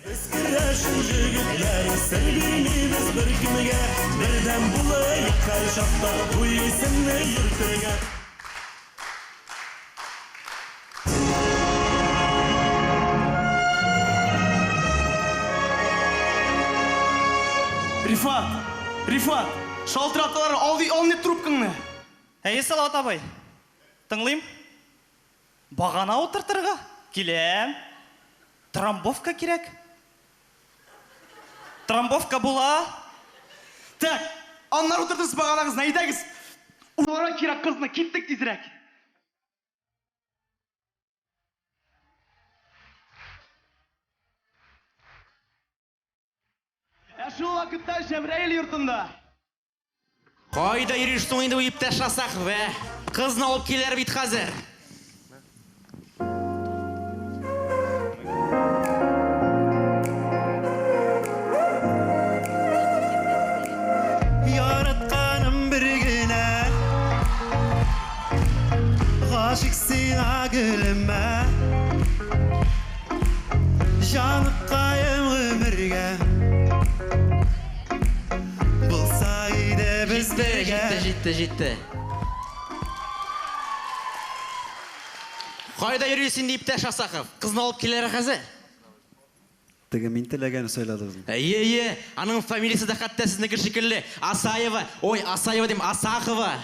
[SPEAKER 9] Без керәшен җегетләре, сер бирмибез беркемгә, бердәм булыйк һәрчакта бу исемне йөртергә.
[SPEAKER 12] Рифат, Рифат, шалтыраталар, ал ди, ал не трубкаңны.
[SPEAKER 1] Әйе, Салават абый. Тыңлыйм. Багана утыртырга киләм. Трамбовка кирәк. Трамбовка була.
[SPEAKER 12] Так, аннары утыртырсыз баганагызны, әйдәгез. Урларга кирәк кызны, киттек тизрәк. Ә шул вакытта Җәбраил йортында.
[SPEAKER 10] Кайда йөрисең инде, иптәш Асахов, ә? Кызны алып киләр бит хәзер.
[SPEAKER 9] Яратканым бер генә, гашыйк сиңа гөлемә, җаныккаем гомергә. Булса иде
[SPEAKER 10] Җитте, җитте. Кайда йөрисең, иптәш Асахов? Кызны алып киләләр хәзер.
[SPEAKER 5] Теге мин теләгәнне сайладыгызмы?
[SPEAKER 10] Әйе, әйе. Аның фамилиясе дә хәтта сезнеке шикелле. Асаева. Ой, Асаева дим, Асахова.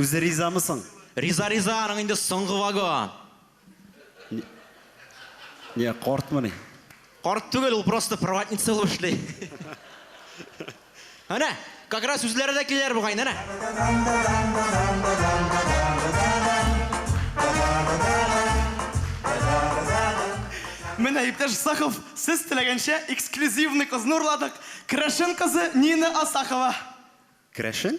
[SPEAKER 5] Үзе ризамы соң?
[SPEAKER 10] Риза, риза, аның инде соңгы вагон.
[SPEAKER 5] Не, картмыни?
[SPEAKER 10] Карт түгел, ул просто проводница булып эшли. Әнә, как раз үзләре дә киләләр бугай, әнә.
[SPEAKER 12] Менә, иптәш Сахов, сез теләгәнчә эксклюзивный кызны урладык. Керәшен кызы Нина Асахова.
[SPEAKER 5] Керәшен?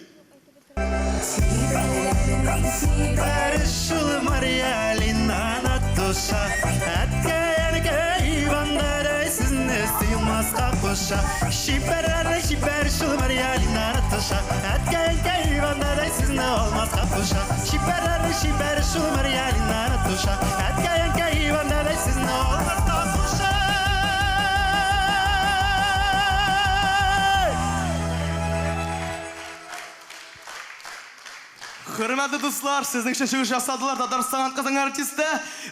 [SPEAKER 12] Хөрмәтле дуслар, сезнең өчен чыгыш ясадылар Татарстан атказанган артисты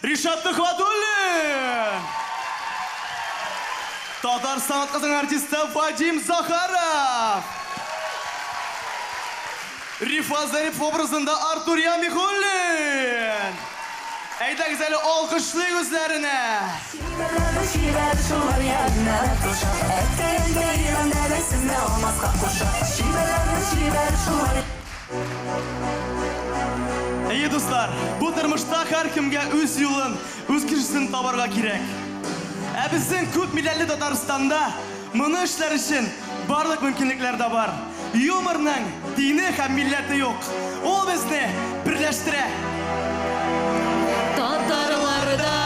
[SPEAKER 12] Ришат Төхвәтуллин! Татарстан атказанган артисты Вадим Захаров! Рифат Зарипов образында Артур Ямихуллин! Әйдәгез әле алкышлыйк үзләренә! Әйе, дуслар, бу тормышта һәркемгә үз юлын, үз кешесен табарга кирәк. Ә безнең күп милләтле Татарстанда моны эшләр өчен барлык мөмкинлекләр дә бар. Юморның дине һәм милләте юк. Ул безне берләштерә.
[SPEAKER 3] Татарларда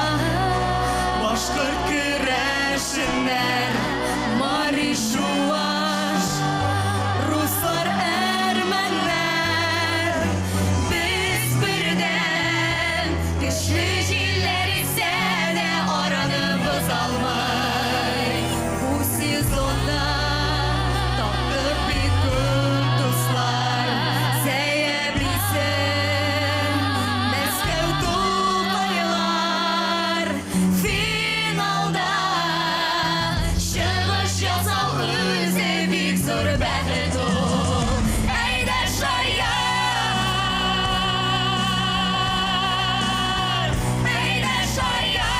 [SPEAKER 3] башкорт керәшеннәр, мари, чуаш, руслар, әрмәннәр. Без бердәм, көчле җилләр исә дә араны бозалмый. Бу сезонда таптык бик күп дуслар. Сәяблисең, Мәскәү тукайлар. Финалда чыгыш ясау үзе бик зур бәхет ул. Әйдә шаяр, әйдә шаяр.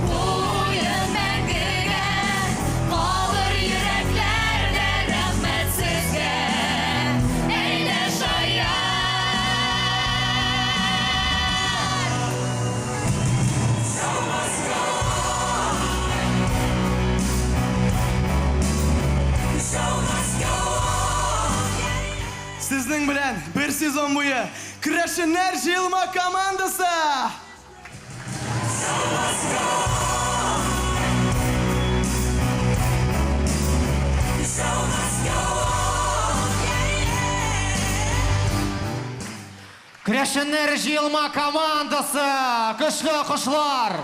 [SPEAKER 3] Бу уен мәңгегә калыр йөрәкләрдә, рәхмәт сезгә. Әйдә шаяр.
[SPEAKER 12] Сезнең белән бер сезон буе Керәшеннәр җыелма командасы!
[SPEAKER 1] Керәшеннәр җыелма командасы! Көчле кошлар!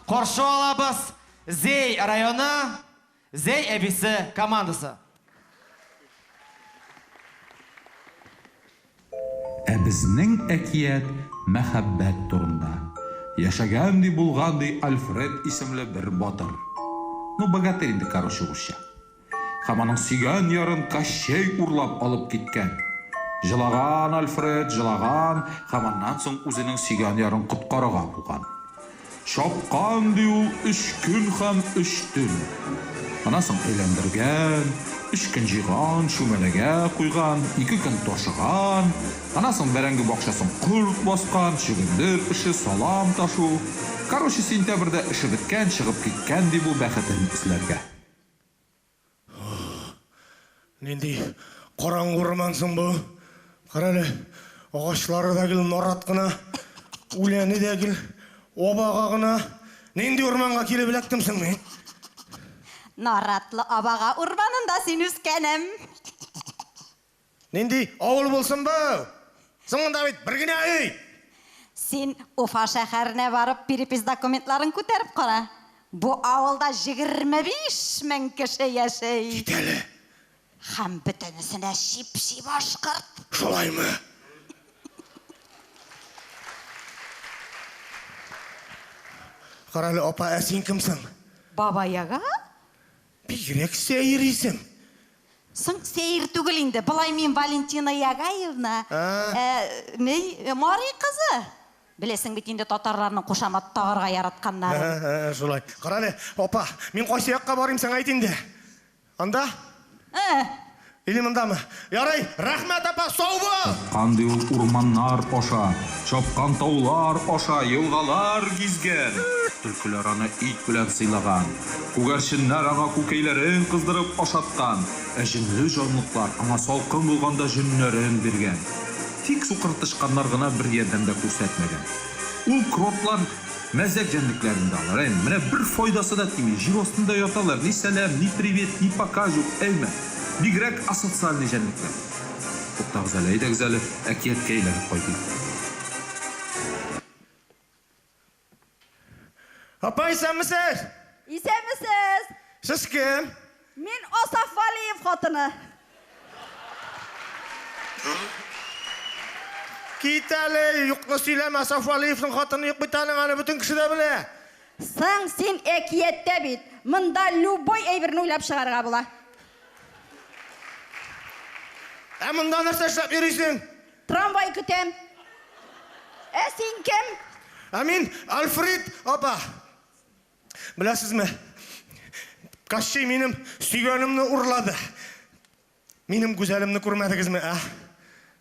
[SPEAKER 1] Каршы алабыз Зәй районы Зәй әбисе командасы.
[SPEAKER 6] Ә безнең әкият мәхәббәт турында. Яшәгән ди, булган ди Альфред исемле бер батыр. Ну, богатырь инде, короче, урысча. Һәм аның сөйгән ярын Кощей урлап алып киткән. Җылаган Альфред, җылаган һәм аннан соң үзенең сөйгән ярын коткарырга булган. Чапкан, ди ул, өч көн һәм өч төн. Аннан соң әйләндергән, өч көн җыйган, чүмәләгә куйган, ике көн ташыган. Аннан соң бәрәңге бакчасын корт баскан, чөгендер эше, салам ташу. Короче, сентябрьдә эше беткән, чыгып киткән, ди бу бәхетен эзләргә.
[SPEAKER 19] Нинди караңгы урман соң бу? Кара әле, агачлары да гел нарат кына, үләне дә гел абага гына. Нинди урманга килеп эләктем соң мин?
[SPEAKER 17] Наратлы Абага урманында син үскәнем.
[SPEAKER 19] Нинди авыл булсын бу? Соң монда бит бер генә өй.
[SPEAKER 17] Син Уфа шәһәренә барып перепись документларын күтәреп кара. Бу авылда 25 мең кеше яши.
[SPEAKER 19] Кит әле.
[SPEAKER 17] Һәм бөтенесенә чип-чи башкорт.
[SPEAKER 19] Шулаймы? Карале, апа, ә син кем соң?
[SPEAKER 17] Баба Яга?
[SPEAKER 19] Бигрәк сәер исем.
[SPEAKER 17] Соң сәер түгел инде. Болай мин Валентина Ягаевна, ә, ни, Мари кызы. Беләсең бит инде татарларның кушамат тагарга яратканнарын.
[SPEAKER 19] Шулай. Карале, апа, мин кайсы якка барыйм сиңа әйт инде. Анда?
[SPEAKER 17] Ә.
[SPEAKER 19] Или мондамы? Ярый, рәхмәт, апа, сау бул!
[SPEAKER 6] Чапкан ди ул урманнар аша, чапкан таулар аша, елгалар гизгән. Төлкеләр аны ит белән сыйлаган, күгәрченнәр аңа күкәйләрен кыздырып ашаткан, ә җенле җанлыклар аңа салкын булганда җөннәрен биргән. Тик сукыр тычканнар гына бер ярдәм дә күрсәтмәгән. Ул кротлар Мәзәк җәнлекләр инде алар, әйме. Менә бер файдасы да тими. Җир астында яталар, ни сәлам, ни привет, ни пока юк, әйме. Бигрәк асоциальный җәнлекләр. Туктагыз әле, әйдәгез әле, әкияткә әйләнеп кайтыйк.
[SPEAKER 19] Апа, исәнмесез!
[SPEAKER 4] Исәнмесез!
[SPEAKER 19] Сез кем?
[SPEAKER 4] Мин Асаф Валиев хатыны.
[SPEAKER 19] Кит әле, юкны сөйләмә, Асаф Валиевның хатыны юк бит аның, аны бөтен кеше дә белә.
[SPEAKER 4] Соң син әкияттә бит. Монда любой әйберне уйлап чыгарырга була.
[SPEAKER 19] Ә монда нәрсә эшләп йөрисең?
[SPEAKER 4] Трамвай көтәм. Ә син кем?
[SPEAKER 19] Ә мин Альфред апа. Беләсезме, Кощей минем сөйгәнемне урлады. Минем гүзәлемне күрмәдегезме, ә?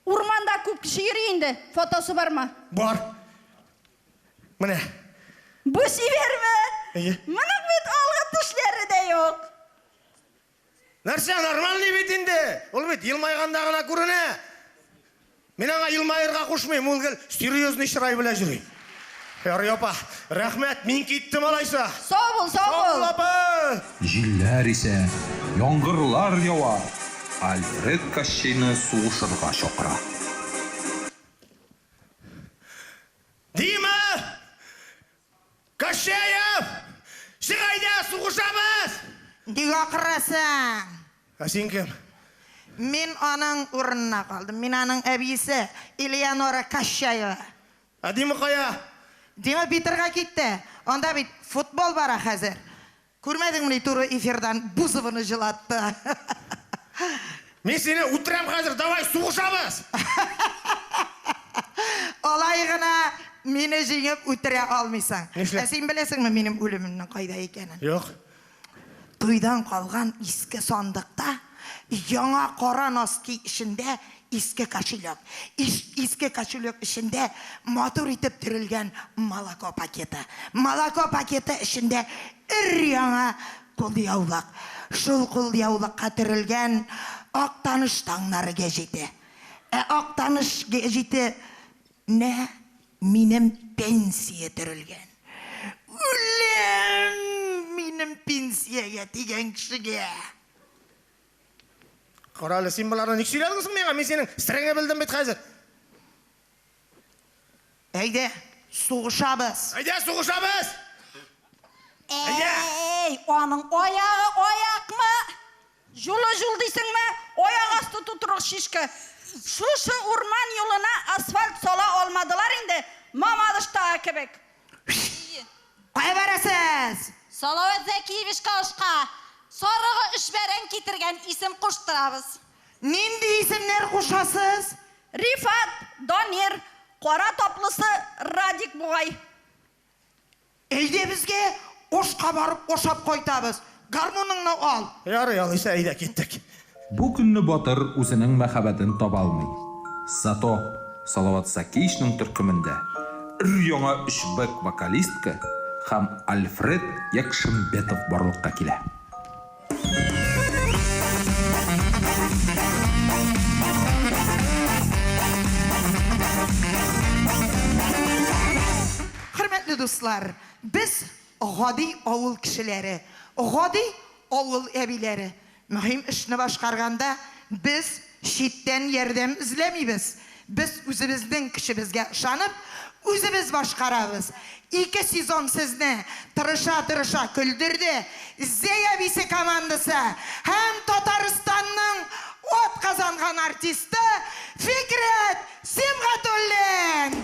[SPEAKER 4] Урманда күп кеше йөри инде. Фотосы бармы?
[SPEAKER 19] Бар. Менә.
[SPEAKER 4] Бу чибәрме?
[SPEAKER 19] Әйе.
[SPEAKER 4] Моның бит алгы тешләре дә юк.
[SPEAKER 19] Нәрсә, нормальный бит инде. Ул бит елмайганда гына күренә. Мин аңа елмаерга кушмыйм, ул гел серьезный чырай белән йөри. Ярый, апа, рәхмәт, мин киттем алайса.
[SPEAKER 4] Сау бул, сау бул.
[SPEAKER 19] апа.
[SPEAKER 6] Җилләр исә, яңгырлар ява, Альфред Кощейны сугышырга чакыра.
[SPEAKER 19] Дима! Кощеев! Чык әйдә, сугышабыз!
[SPEAKER 20] Ник акырасың?
[SPEAKER 19] Ә син кем?
[SPEAKER 20] Мин аның урынына калдым. Мин аның әбисе, Элеонора Кощеева.
[SPEAKER 19] Ә Дима кая?
[SPEAKER 20] Дима Питерга китте. Анда бит футбол бара хәзер. Күрмәдеңмени, туры эфирдан Бузованы җылатты.
[SPEAKER 19] Мин сине үтерәм хәзер, давай сугышабыз!
[SPEAKER 20] Алай гына мине җиңеп үтерә алмыйсың.
[SPEAKER 19] Нишләп?
[SPEAKER 20] Ә син беләсеңме минем үлемемнең кайда икәнен?
[SPEAKER 19] Юк.
[SPEAKER 20] Туйдан калган иске сандыкта яңа кара носки эчендә иске кошелек. Иске кошелек эчендә матур итеп төрелгән молоко пакеты. Молоко пакеты эчендә өр-яңа кулъяулык. Шул кулъяулыкка төрелгән Актаныш таңнары гәҗите. Ә Актаныш гәҗите нә минем пенсия төрелгән. Үләм минем пенсиягә тигән кешегә.
[SPEAKER 19] Кара әле, син боларны ник сөйләдең соң миңа? Мин синең сереңне белдем бит хәзер.
[SPEAKER 20] Әйдә, сугышабыз.
[SPEAKER 19] Әйдә, сугышабыз!
[SPEAKER 17] Әй, аның аягы аякмы?
[SPEAKER 4] Жулы жул дисеңме? Аяк асты тутырук шишкә. Шушы урман юлына асфальт сала алмадылар инде, Мамадыштагы кебек.
[SPEAKER 20] Кая барасыз?
[SPEAKER 17] Салават Зәкиевичка ашка сарыгы өч бәрән китергән исем куштырабыз.
[SPEAKER 20] Нинди исемнәр кушасыз?
[SPEAKER 4] Рифат, Данир, кара таплысы Радик бугай.
[SPEAKER 20] Әйдә безгә Ошка барып ашап кайтабыз. Гармуныңны ал.
[SPEAKER 19] Ярый, алайса, әйдә киттек.
[SPEAKER 6] Бу көнне батыр үзенең мәхәббәтен таба алмый. Зато Салават Сакеевичның төркемендә өр-яңа өч бэк-вокалистка һәм Альфред Якшимбетов барлыкка килә.
[SPEAKER 20] Хөрмәтле дуслар, без гади авыл кешеләре, гади авыл әбиләре. Мөһим эшне башкарганда без читтән ярдәм эзләмибез. Без үзебезнең көчебезгә ышанып, үзебез башкарабыз. Ике сезон сезне тырыша-тырыша көлдерде Зәй әбисе командасы һәм Татарстанның атказанган артисты Фикрәт Сибгатуллин!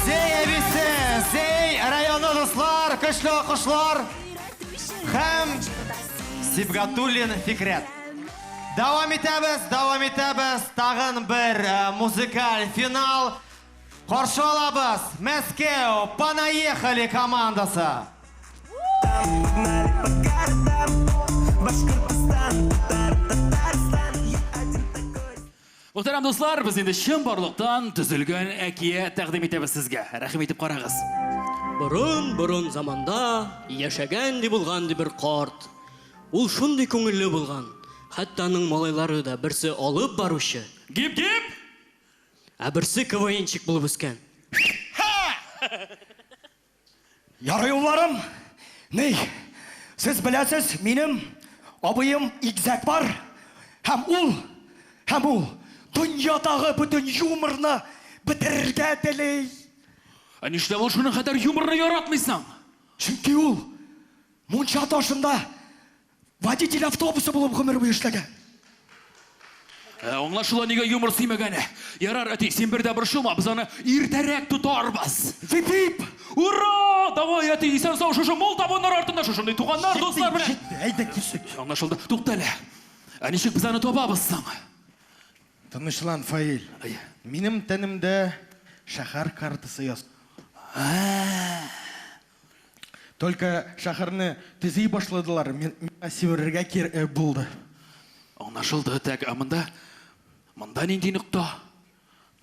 [SPEAKER 1] Зәй әбисе, Зәй районы дуслар, көчле алкышлар һәм Сибгатуллин Фикрәт. Дәвам итәбез, дәвам итәбез. Тагын бер э, музыкаль финал. Каршы алабыз Мәскәү Понаехали командасы.
[SPEAKER 2] Мөхтәрәм дуслар, без инде чынбарлыктан төзелгән әкият тәкъдим итәбез сезгә. Рәхим итеп карагыз.
[SPEAKER 8] Борын-борын заманда яшәгән ди булган ди бер карт. Ул шундый күңелле булган, хәтта аның малайлары да берсе алып баручы.
[SPEAKER 2] Гип-гип!
[SPEAKER 8] Ә берсе КВНчик булып үскән.
[SPEAKER 16] Ярый, улларым. Ни, сез беләсез, минем абыем игезәк бар. Һәм ул, һәм ул дөньядагы бөтен юморны бетерергә тели.
[SPEAKER 2] Ә нишләп ул шуның кадәр юморны яратмый соң?
[SPEAKER 16] Чөнки ул мунча ташында Водитель автобусы булып гомер буе эшләгән.
[SPEAKER 2] Ә, аңлашыла нигә юмор сөймәгәне. Ярар, әти, син бер дә борчылма, без аны иртәрәк тотарбыз.
[SPEAKER 16] Вип-вип!
[SPEAKER 2] Ура! Давай, әти, исән-сау шушы мул табыннар артында шушындый туганнар, дуслар белән.
[SPEAKER 16] Җитте, әйдә киттек.
[SPEAKER 2] Аңлашылды. Тукта әле. Ә ничек без аны табабыз соң?
[SPEAKER 11] Тынычлан, Фаил. Минем тәнемдә шәһәр картасы яз. Только шәһәрне төзи башладылар, миңа симерергә кирәк булды.
[SPEAKER 2] Аңлашылды, так, ә монда, монда нинди нокта?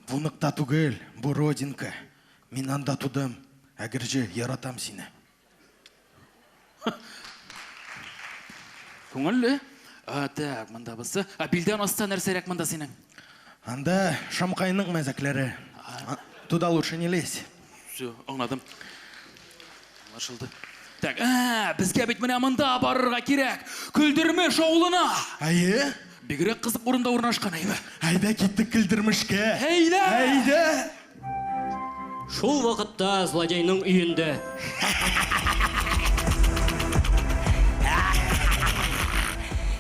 [SPEAKER 11] Бу нокта түгел, бу родинка. Мин анда тудым. Әгерҗе, яратам сине.
[SPEAKER 2] Күңелле. А, так, монда бусы. Ә билдән аста нәрсәрәк монда синең?
[SPEAKER 11] Анда Шамкайның мәзәкләре. Туда лучше не лезь.
[SPEAKER 2] Все, аңладым. Аңлашылды. Так, ә, безгә бит менә монда барырга кирәк. Көлдермеш авылына.
[SPEAKER 11] Әйе.
[SPEAKER 2] Бигрәк кызык урында урнашкан, әйбә.
[SPEAKER 11] Әйдә киттек Көлдермешкә.
[SPEAKER 2] Әйдә!
[SPEAKER 11] Әйдә!
[SPEAKER 8] Шул вакытта злодейның өендә.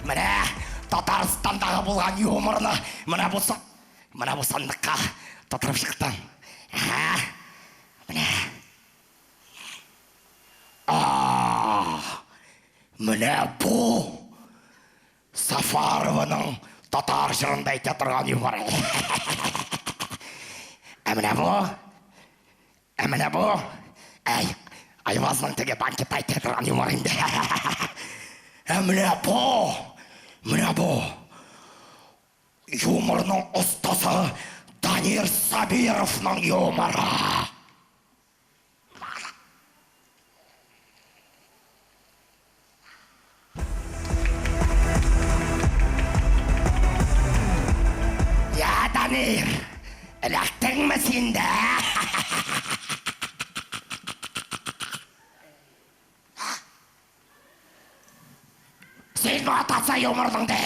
[SPEAKER 16] Менә Татарстандагы булган юморны менә бу менә бу сандыкка тутырып чыктым. Әһә. Менә. А! Менә бу Сафарованың татар җырында әйтә торган юморы. Ә менә бу, ә менә бу, әй, Айвазның теге банкетта әйтә торган юмор инде. Ә менә бу, менә бу юморның остасы Данир Сабировның юморы. Я, Дамир, эләктеңме син дә? Син атасы юморның дә.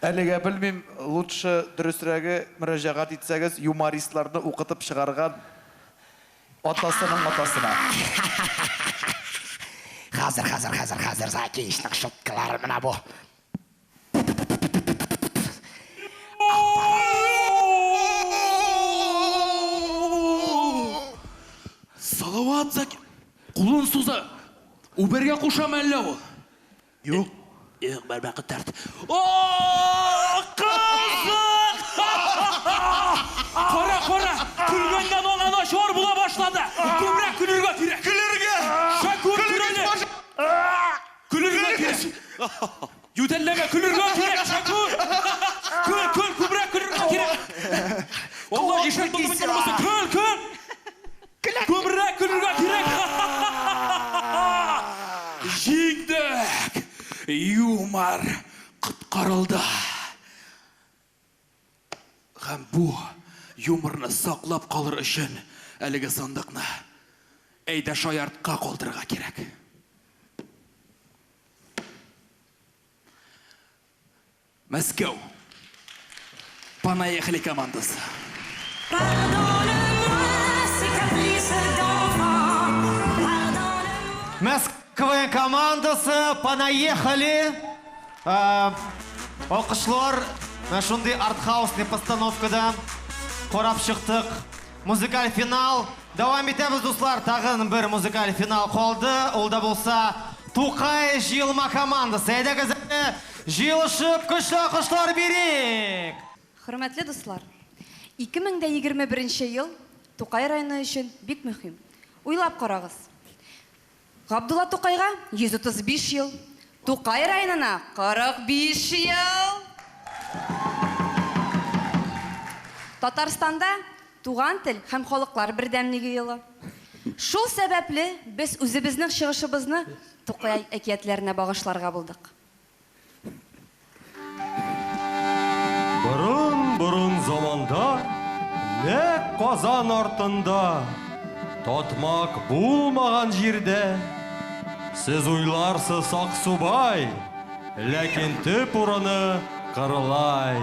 [SPEAKER 15] Әлегә белмим, лучше дөресрәге мөрәҗәгать итсәгез юмористларны укытып чыгарган атасының атасына.
[SPEAKER 16] Хәзер, хәзер, хәзер, хәзер Закиевичның шуткалары менә бу.
[SPEAKER 2] Салават Заки... Кулын суза. Үбәргә кушамы әллә ул?
[SPEAKER 11] Юк.
[SPEAKER 2] Юк, бер бәкы тарт. О, кызык! Кара, кара, көлгәннән аңа начар була башлады. Күбрәк көлергә кирәк.
[SPEAKER 7] Көлергә!
[SPEAKER 2] Шәкүр көләле. Көлергә кирәк. Ютәлләмә, көлергә кирәк, Шәкүр. Көл, көл, күбрәк көлергә кирәк. Алла ишәк булды бит булмаса, көл, көл. Күбрәк көлергә кирәк. Җиңдек! Юмор коткарылды. Һәм бу юморны саклап калыр өчен әлеге сандыкны Әйдә шаяртка калдырырга кирәк. Мәскәү. Понаехали командасы.
[SPEAKER 1] Мәскәү командасы понаехали. Алкышлар менә шундый артхаусный постановкада карап чыктык. Музыкаль финал. Дәвам итәбез, дуслар. Тагын бер музыкаль финал калды. Ул да булса Тукай җыелма командасы. Әйдәгез әле җыелышып көчле алкышлар бирик.
[SPEAKER 14] Хөрмәтле дуслар, 2021 ел Тукай районы өчен бик мөһим. Уйлап карагыз. Габдулла Тукайга 135 ел, Тукай районына 45 ел. Татарстанда Туган тел һәм халыклар бердәмлеге елы. Шул сәбәпле без үзебезнең чыгышыбызны Тукай әкиятләренә багышларга булдык.
[SPEAKER 21] Борын-борын заманда, нәкъ Казан артында, татмак булмаган җирдә, сез уйларсыз Аксубай, ләкин төп урыны Кырлай.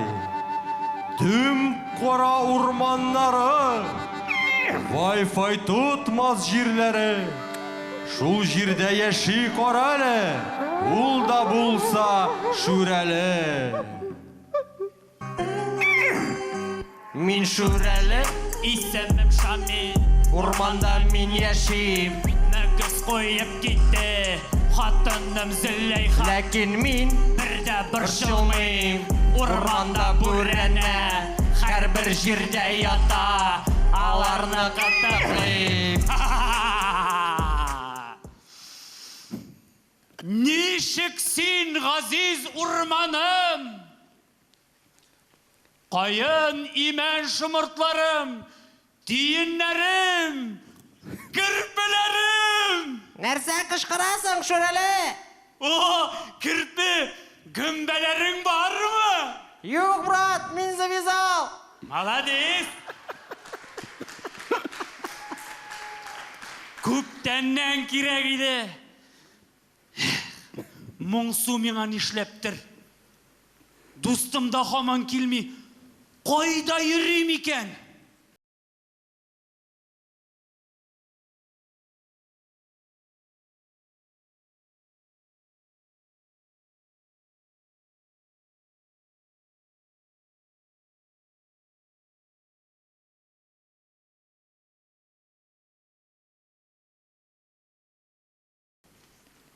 [SPEAKER 21] Дөм кара урманнары, Wi-Fi тотмас җирләре. Шул җирдә яши Карале, ул да булса Шүрәле.
[SPEAKER 10] Мин Шүрәле, исемем Шамил. Урманда мин яшим.
[SPEAKER 22] Мөгез куеп китте хатыным Зөләйха.
[SPEAKER 10] Ләкин мин
[SPEAKER 22] бер дә
[SPEAKER 10] борчылмыйм. Урманда бүрәнә һәрбер җирдә ята. Аларны кытыклыйм.
[SPEAKER 22] Ничек син, газиз урманым? Каен, имән шомыртларым, тиеннәрем, керпеләрем!
[SPEAKER 20] Нәрсә кычкырасың, Шүрәле?
[SPEAKER 22] О, керпе, гөмбәләрең бармы?
[SPEAKER 20] Юк, брат, мин завязал.
[SPEAKER 22] Молодец! Күптәннән кирәк иде. Моңсу миңа нишләптер. Дустым да һаман килми. Кайда йөри микән?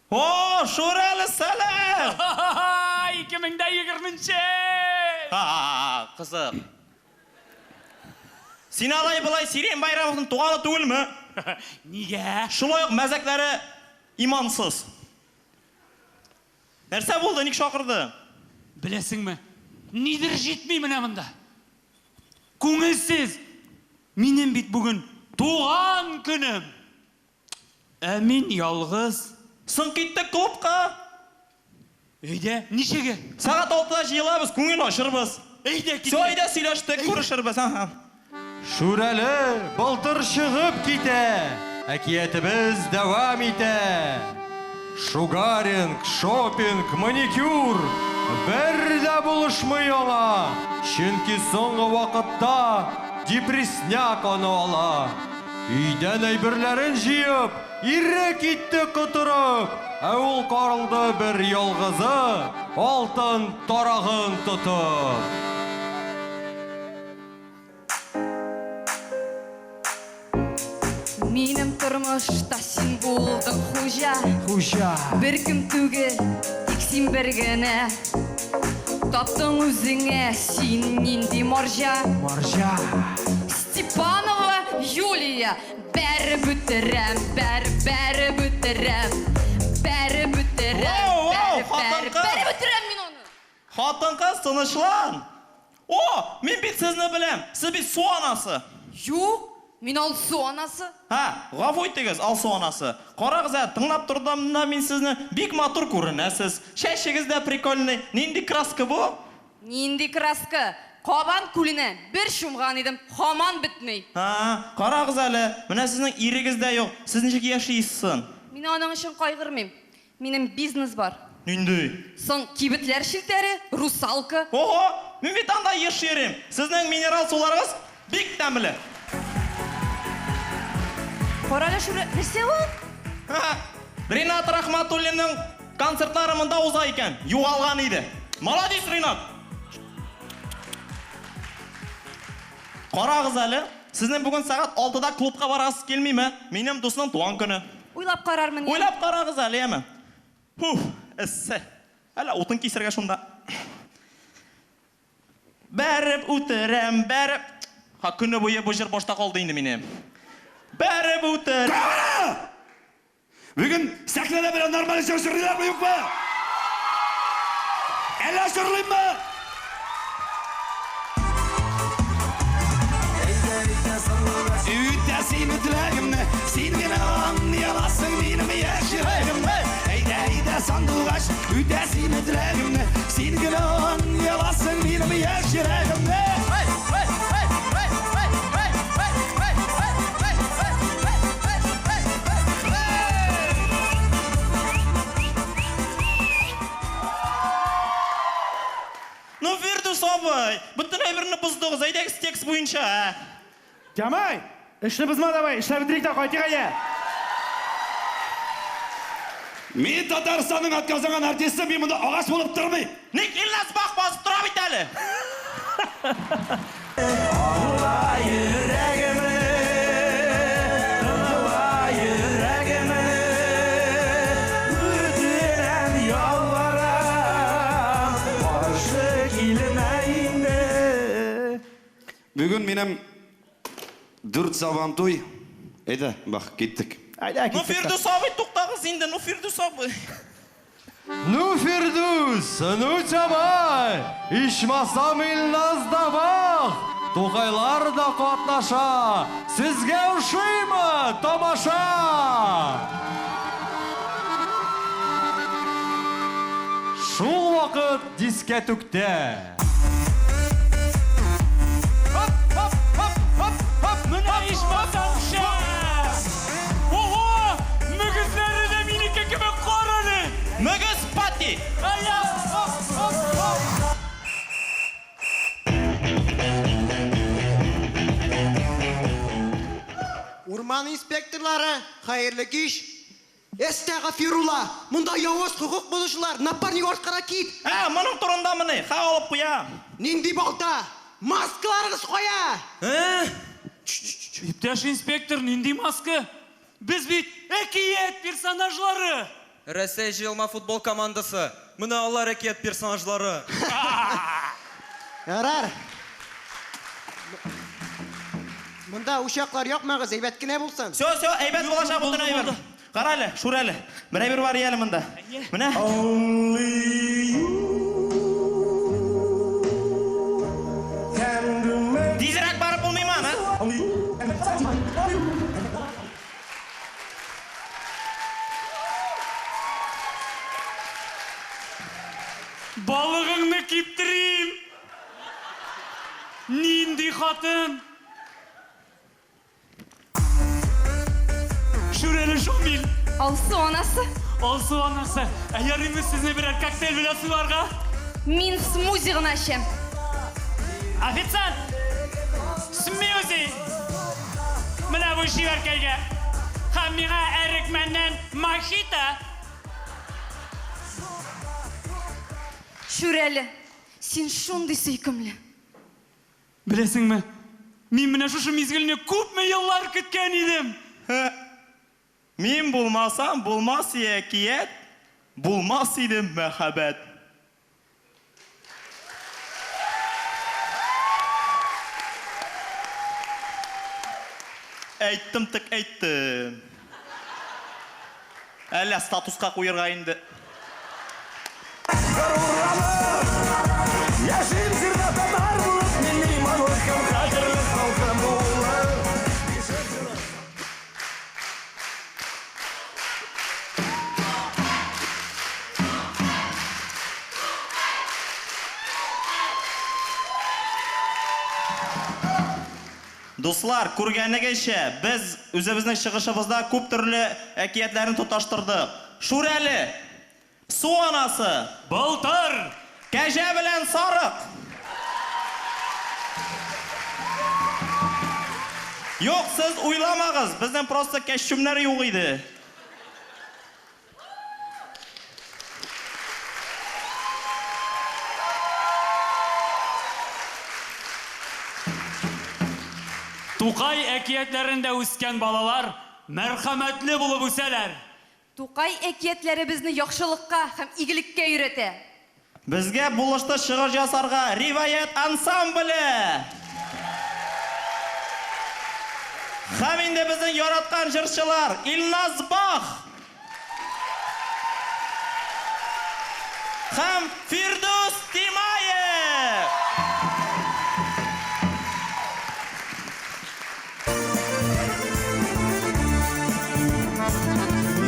[SPEAKER 10] О, Шүрәле, сәлам!
[SPEAKER 22] 2020 нче!
[SPEAKER 10] Ха-ха-ха, кызык. Син алай болай Сирень Байрамовның туганы түгелме?
[SPEAKER 22] Нигә?
[SPEAKER 10] Шулай ук мәзәкләре имансыз. Нәрсә булды, ник чакырды?
[SPEAKER 22] Беләсеңме, нидер җитми менә монда. Күңелсез. Минем бит бүген туган көнем. Ә мин ялгыз.
[SPEAKER 10] Соң киттек клубка.
[SPEAKER 22] Әйдә, ничәгә?
[SPEAKER 10] Сәгать алтыда җыелабыз, күңел ачырбыз.
[SPEAKER 22] Әйдә, киттек.
[SPEAKER 10] Всё, әйдә сөйләштек, күрешербез, аһа.
[SPEAKER 21] Шүрәле былтыр чыгып китә, әкиятебез дәвам итә. Шугаринг, шопинг, маникюр бер дә булышмый аңа, чөнки соңгы вакытта депресняк аны ала. Өйдән әйберләрен җыеп, ире китте котырып, ә ул калды бер ялгызы, алтын тарагын тотып.
[SPEAKER 14] Минем тормышта син булдың хуҗа.
[SPEAKER 21] Хуҗа.
[SPEAKER 14] Беркем түгел, тик син бер генә. Таптың үзеңә син нинди марҗа.
[SPEAKER 21] Марҗа.
[SPEAKER 14] Степанова Юлия, бәреп үтерәм, бәреп, бәреп үтерәм. Бәреп үтерәм,
[SPEAKER 10] Воу, воу,
[SPEAKER 14] бәреп, бәреп,
[SPEAKER 10] хатын-кыз.
[SPEAKER 14] бәреп үтерәм мин аны.
[SPEAKER 10] Хатын-кыз, тынычлан. О, мин бит сезне беләм. Сез бит су анасы.
[SPEAKER 14] Юк, мин Алсу анасы.
[SPEAKER 10] Һа, гафу итегез, Алсу анасы. Карагыз ә, тыңлап тордым да мин сезне. Бик матур күренәсез. Чәчегез дә прикольный. Нинди краска бу?
[SPEAKER 14] Нинди краска? Кабан күленә бер чумган идем, һаман бетми.
[SPEAKER 10] А, карагыз әле, менә сезнең ирегез дә юк. Сез ничек яшисез соң?
[SPEAKER 14] Мин аның өчен кайгырмыйм. Минем бизнес бар.
[SPEAKER 10] Нинди?
[SPEAKER 14] Соң кибетләр челтәре, Русалка.
[SPEAKER 10] Ого, мин бит анда еш йөрим. Сезнең минерал суларыгыз бик тәмле.
[SPEAKER 14] Карале шуны, нәрсә ул?
[SPEAKER 10] Ринат Рахматуллинның концертлары монда уза икән. Югалган иде. Молодец, Ринат! Карагыз әле, сезнең бүген сәгать 6-да клубка барасыз килмиме? Минем дусның туган көне.
[SPEAKER 14] Уйлап карармын.
[SPEAKER 10] Уйлап карагыз әле, яме. Фух, эссе. Әллә утын кисергә шунда. Бәреп үтерәм, бәреп. Ха, көне буе бу җыр башта калды инде минем. Бәреп үтерәм.
[SPEAKER 16] Бүген сәхнәдә белән нормаль җыр җырлыйлармы, юкмы? Әллә җырлыйммы? Үтә сине теләгемне, син генә аңлый аласың минем яшь йөрәгемне. Әйдә, әйдә, сандугач, үтә сине теләгемне, син генә аңлый аласың минем яшь йөрәгемне.
[SPEAKER 10] Ну, Фирдүс абый, бөтен әйберне боздыгыз, әйдәгез текст буенча, ә?
[SPEAKER 12] Тямай, эшне бозма давай, эшләп бетерик тә кайтыйк әйдә.
[SPEAKER 16] Мин Татарстанның атказанган артисты, мин монда агач булып тормыйм.
[SPEAKER 10] Ник Илназ Бах басып тора бит әле?
[SPEAKER 9] Аңла йөрәгемне, тыңла йөрәгемне, үтенәм, ялварам, каршы килмә инде.
[SPEAKER 16] Бүген минем 4 сабантуй. Әйдә, бах, киттек.
[SPEAKER 12] Әйдә,
[SPEAKER 10] Ну, Фирдүс абый, туктагыз инде, ну, Фирдүс абый.
[SPEAKER 21] Ну, Фирдүс, ну, Тямай, ичмасам Илназ да бах, Тукайлар да катнаша, сезгә ошыймы тамаша? Шул вакыт дискәтүктә.
[SPEAKER 22] Менә ичмасам шәп! Ого! Мөгезләре дә минеке кебек, кара әле!
[SPEAKER 10] Мөгез пати!
[SPEAKER 22] Ая! Оп, оп, оп!
[SPEAKER 13] Урман инспекторлары, хәерле кич. Әстәгъфирулла, монда явыз хокук бозучылар, напарник арткара кит.
[SPEAKER 10] Ә, моның турында мени, ха алып куя.
[SPEAKER 13] Нинди балта? Маскаларыгыз кая?
[SPEAKER 22] Ә? Иптәш инспектор, нинди маска? Без бит әкият персонажлары.
[SPEAKER 18] Рәсәй җыелма футбол командасы. Менә алар әкият персонажлары.
[SPEAKER 13] Ярар. Монда учаклар якмагыз, әйбәт кенә булсын.
[SPEAKER 10] Всё, всё, әйбәт булачак бөтен әйбер. Кара әле, шур әле. Бер әйбер бар әле монда. Менә. Тизрәк барып булмыймы аны?
[SPEAKER 22] Балыгыңны киптерим. Нинди хатын? Шүрәле Шамил.
[SPEAKER 14] Алсу анасы.
[SPEAKER 22] Алсу анасы. Ә ярыймы сезне берәр коктейль белән сыйларга?
[SPEAKER 14] Мин смузи гына эчәм.
[SPEAKER 22] Официант! Смузи! Менә бу чибәркәйгә. Һәм миңа әрекмәннән мохито.
[SPEAKER 14] Шүрәле, син шундый сөйкемле.
[SPEAKER 22] Беләсеңме, мин менә шушы мизгелне күпме еллар көткән идем.
[SPEAKER 10] Мин булмасам, булмас әкият, булмас идем мәхәббәт. Әйттем тек әйттем. Әллә статуска куярга инде.
[SPEAKER 9] Яшим җирдә татар булып, милли иманлы һәм кадерле халкым булып.
[SPEAKER 18] Дуслар, күргәнегезчә, без үзебезнең чыгышыбызда күп төрле әкиятләрне тоташтырдык. Шүрәле, Су анасы,
[SPEAKER 22] Былтыр,
[SPEAKER 18] Кәҗә белән сарык. Юк, сез уйламагыз, безнең просто кәччүмнәр юк иде.
[SPEAKER 22] Тукай әкиятләрендә үскән балалар мәрхәмәтле булып үсәләр.
[SPEAKER 14] Тукай әкиятләре безне яхшылыкка һәм игелеккә өйрәтә.
[SPEAKER 18] Безгә булышты чыгыш ясарга Риваять ансамбле! Һәм инде безнең яраткан җырчылар Илназ Бах! Һәм Фирдүс Тимаев!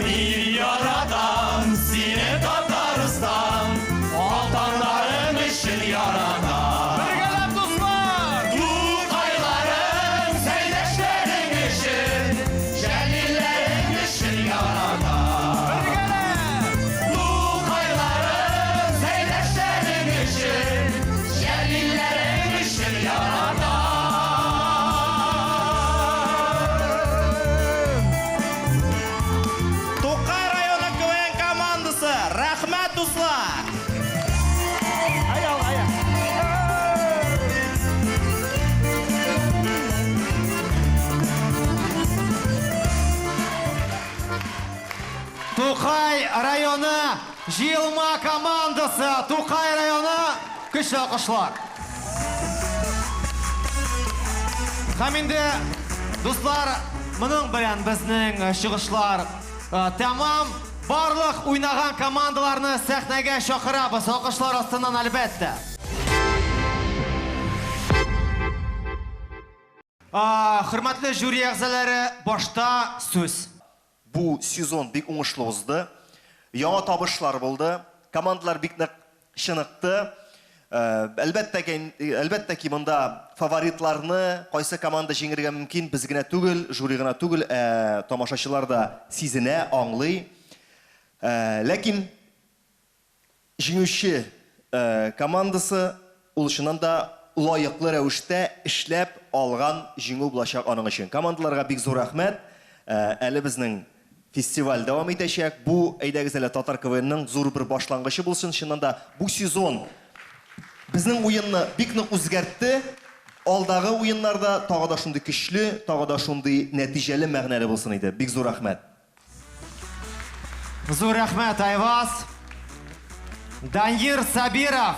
[SPEAKER 16] Мин яратам сине, Татарстан, Алтаннарың өчен яратам.
[SPEAKER 21] Бергәләп, дуслар!
[SPEAKER 16] Тукайларың, Сәйдәшләрең өчен, Җәлилләрең өчен яратам.
[SPEAKER 21] Бергәләп!
[SPEAKER 16] Тукайларың, Сәйдәшләрең өчен, Җәлилләрең өчен яратам.
[SPEAKER 18] Тукай районы КВН командасы, рәхмәт, дуслар!
[SPEAKER 1] Тукай районы җыелма командасы, Тукай районы көчле алкышлар. Һәм инде, дуслар, моның белән безнең чыгышлар тәмам. Барлык уйнаган командаларны сәхнәгә чакырабыз, алкышлар астыннан әлбәттә. Хөрмәтле жюри әгъзалары, башта сүз.
[SPEAKER 3] Бу сезон бик уңышлы узды. Яңа табышлар булды. Командалар бик нык чыныкты. Әлбәттә ки, әлбәттә ки, монда фаворитларны, кайсы команда җиңергә мөмкин, без генә түгел, жюри гына түгел, ә тамашачылар да сизенә, аңлый. Ләкин җиңүче командасы ул чыннан да лаеклы рәвештә эшләп алган җиңү булачак аның өчен. Командаларга бик зур рәхмәт. Әле безнең фестиваль дәвам итәчәк. Бу, әйдәгез әле, татар КВНның зур бер башлангычы булсын. Чыннан да, бу сезон безнең уенны бик нык үзгәртте. Алдагы уеннарда тагы да шундый көчле, тагы да шундый нәтиҗәле, мәгънәле булсын иде. Бик зур рәхмәт.
[SPEAKER 1] Зур рәхмәт, Айваз. Данир Сабиров.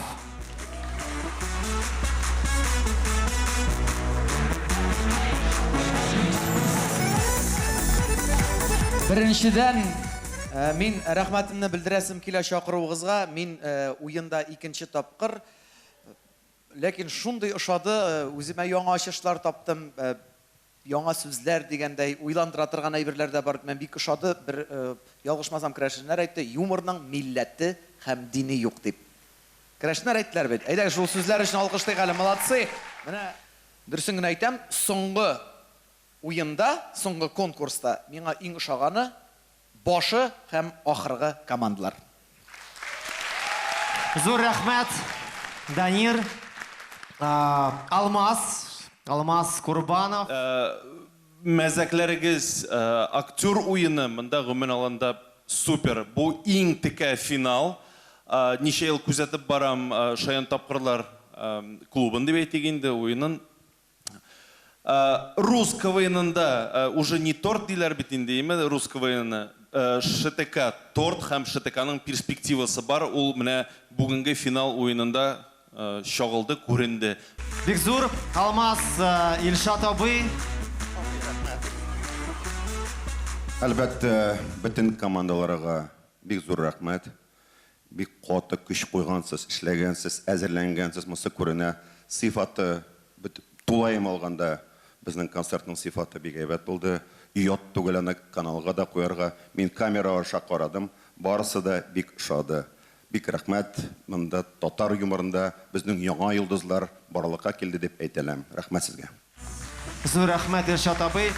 [SPEAKER 15] Беренчедән, мин рәхмәтемне белдерәсем килә чакыруыгызга. Мин уенда икенче тапкыр. Ләкин шундый ошады, үземә яңа ачышлар таптым, яңа сүзләр дигәндәй, уйландыра торган әйберләр дә бар. Мен бик ошады. Бер ялгышмасам, керәшеннәр әйтте, юморның милләте һәм дине юк дип. Керәшеннәр әйттеләр бит. Әйдәгез, шул сүзләр өчен алкышлыйк әле, молодцы. Менә дөресен генә әйтәм, соңгы уенда, соңгы конкурста миңа иң ошаганы башы һәм ахыргы командалар.
[SPEAKER 1] Зур рәхмәт, Данир. Алмаз, Алмаз Курбанов.
[SPEAKER 5] Мәзәкләрегез, актер уены монда гомумән алганда супер. Бу иң текә финал. Ничә ел күзәтеп барам Шаян тапкырлар клубын дип әйтик инде, уенын. Рус КВНында уже не торт диләр бит инде, әйме, рус КВНы. ШТК торт һәм ШТКның перспективасы бар, ул менә бүгенге финал уенында чагылды, күренде.
[SPEAKER 1] Бик зур, Алмаз, Илшат абый.
[SPEAKER 23] Әлбәттә, бөтен командаларга бик зур рәхмәт. Бик каты көч куйгансыз, эшләгәнсез, әзерләнгәнсез, монысы күренә. Сыйфаты, тулаем алганда, безнең концертның сыйфаты бик әйбәт булды. Оят түгел аны каналга да куярга. Мин камера аша карадым, барысы да бик ошады. Бик рәхмәт, монда татар юморында безнең яңа йолдызлар барлыкка килде дип әйтә алам. Рәхмәт сезгә.
[SPEAKER 1] Зур рәхмәт, Илшат абый.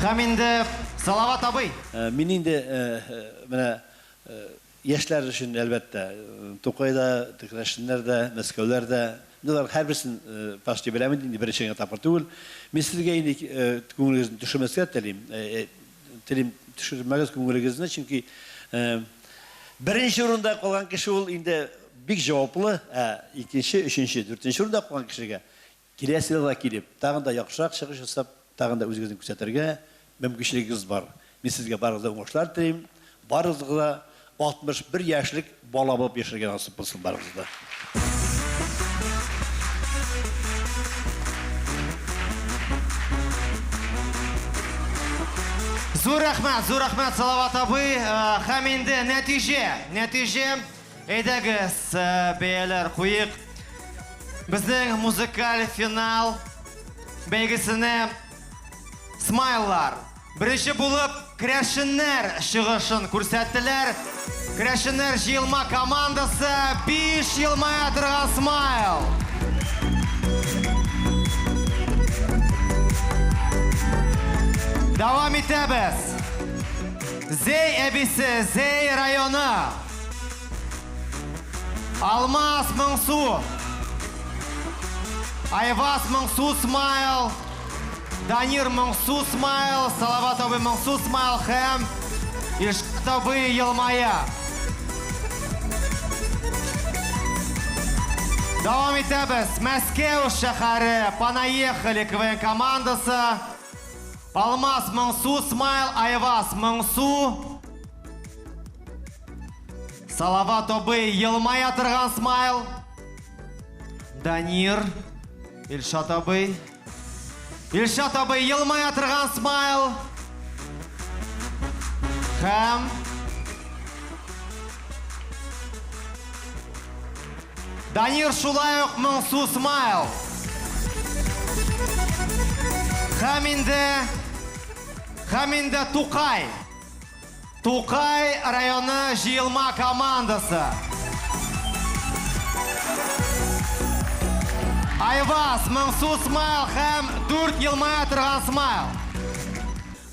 [SPEAKER 1] Һәм инде Салават абый.
[SPEAKER 4] Мин инде менә яшьләр өчен, әлбәттә, Тукай да, керәшеннәр дә, Мәскәүләр дә, мин алар һәрберсен почти беләм инде, беренче генә тапкыр түгел. Мин сезгә инде күңелегезне төшермәскә телим. Телим, төшермәгез күңелегезне, чөнки беренче урында калган кеше ул инде бик җаваплы, ә икенче, өченче, дүртенче урында калган кешегә киләсе елга килеп, тагын да яхшырак чыгыш ясап, тагын да үзегезне күрсәтергә мөмкинчелегегез бар. Мин сезгә барыгызга уңышлар телим, барыгызга да 61 яшьлек бала булып яшәргә насыйп булсын барыгызга да.
[SPEAKER 1] Зур рәхмәт, зур рәхмәт, Салават абый. Һәм инде нәтиҗә, нәтиҗә. Әйдәгез, бәяләр куйык. Безнең музыкаль финал бәйгесенә смайллар. Беренче булып керәшеннәр чыгышын күрсәттеләр. Керәшеннәр җыелма командасы 5 елмая торган смайл. Дәвам итәбез. Зәй әбисе, Зәй районы. Алмаз Моңсу. Айваз Моңсу Смайл. Данир Моңсу Смайл, Салават абый Моңсу Смайл һәм Илшат абый елмая. Дәвам итәбез. Мәскәү шәһәре Понаехали КВН командасы. Алмаз Моңсу Смайл, Айваз Моңсу. Салават абый елмая торган смайл. Данир, Илшат абый. Илшат абый елмая торган смайл. Һәм Данир шулай ук моңсу смайл. Һәм инде һәм инде Тукай. Тукай районы җыелма командасы. Айваз, моңсу смайл һәм дүрт елмая торган смайл.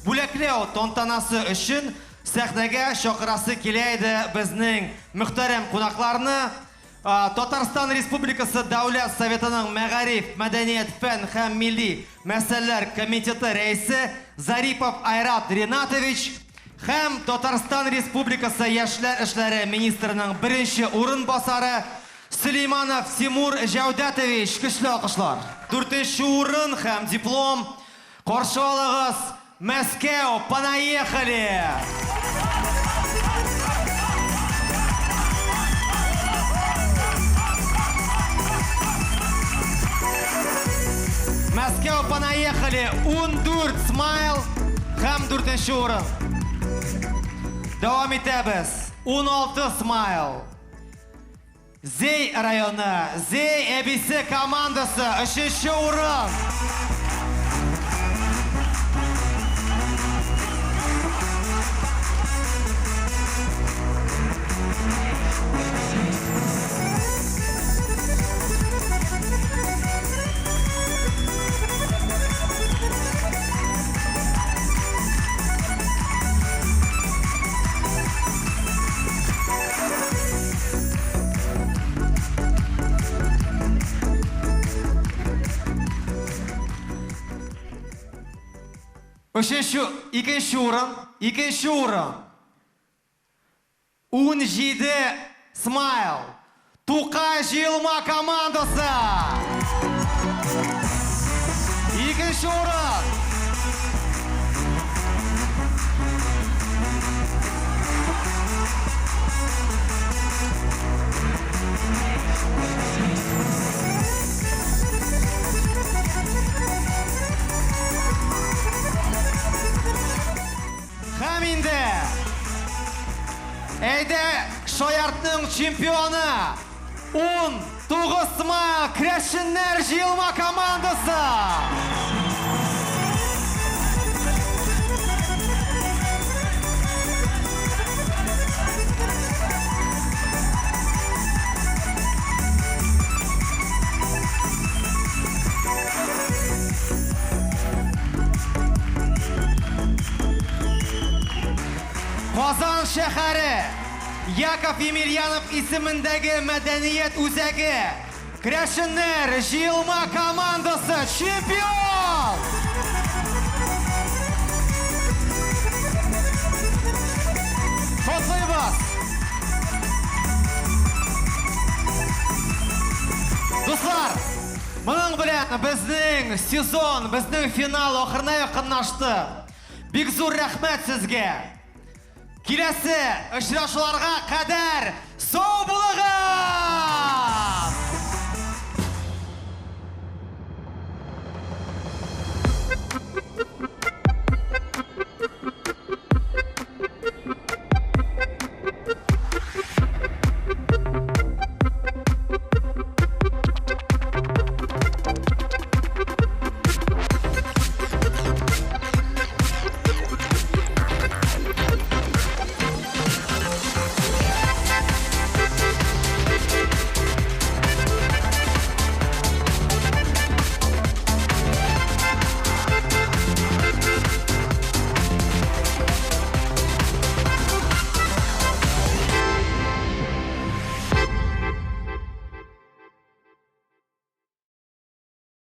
[SPEAKER 1] Бүләкләү тантанасы өчен сәхнәгә чакырасы килә иде безнең мөхтәрәм кунакларны. Татарстан Республикасы Дәүләт Советының Мәгариф, мәдәният, фән һәм милли мәсьәләләр комитеты рәисе Зарипов Айрат Ринатович һәм Татарстан Республикасы Яшьләр эшләре министрының беренче урынбасары Сөләйманов Тимур Җәүдәтович. Көчле алкышлар. Дүртенче урын һәм диплом. Каршы алыгыз, Мәскәү, понаехали! Мәскәү, понаехали! 14 смайл һәм дүртенче урын. Дәвам итәбез. 16 смайл. Зәй районы, Зәй әбисе командасы, өченче урын. Өченче, икенче урын, икенче урын. 17 смайл. Тукай җыелма командасы. Икенче урын. Һәм инде әйдә шаяртның чемпионы 19 смайл керәшеннәр җыелма командасы. Казан шәһәре, Яков Емельянов исемендәге мәдәният үзәге, Крәшеннәр җыелма командасы чемпион! Котлыйбыз! Дуслар, моның белән безнең сезон, безнең финал ахырына якынлашты. Бик зур рәхмәт сезгә! Киләсе очрашуларга кадәр сау булыгыз!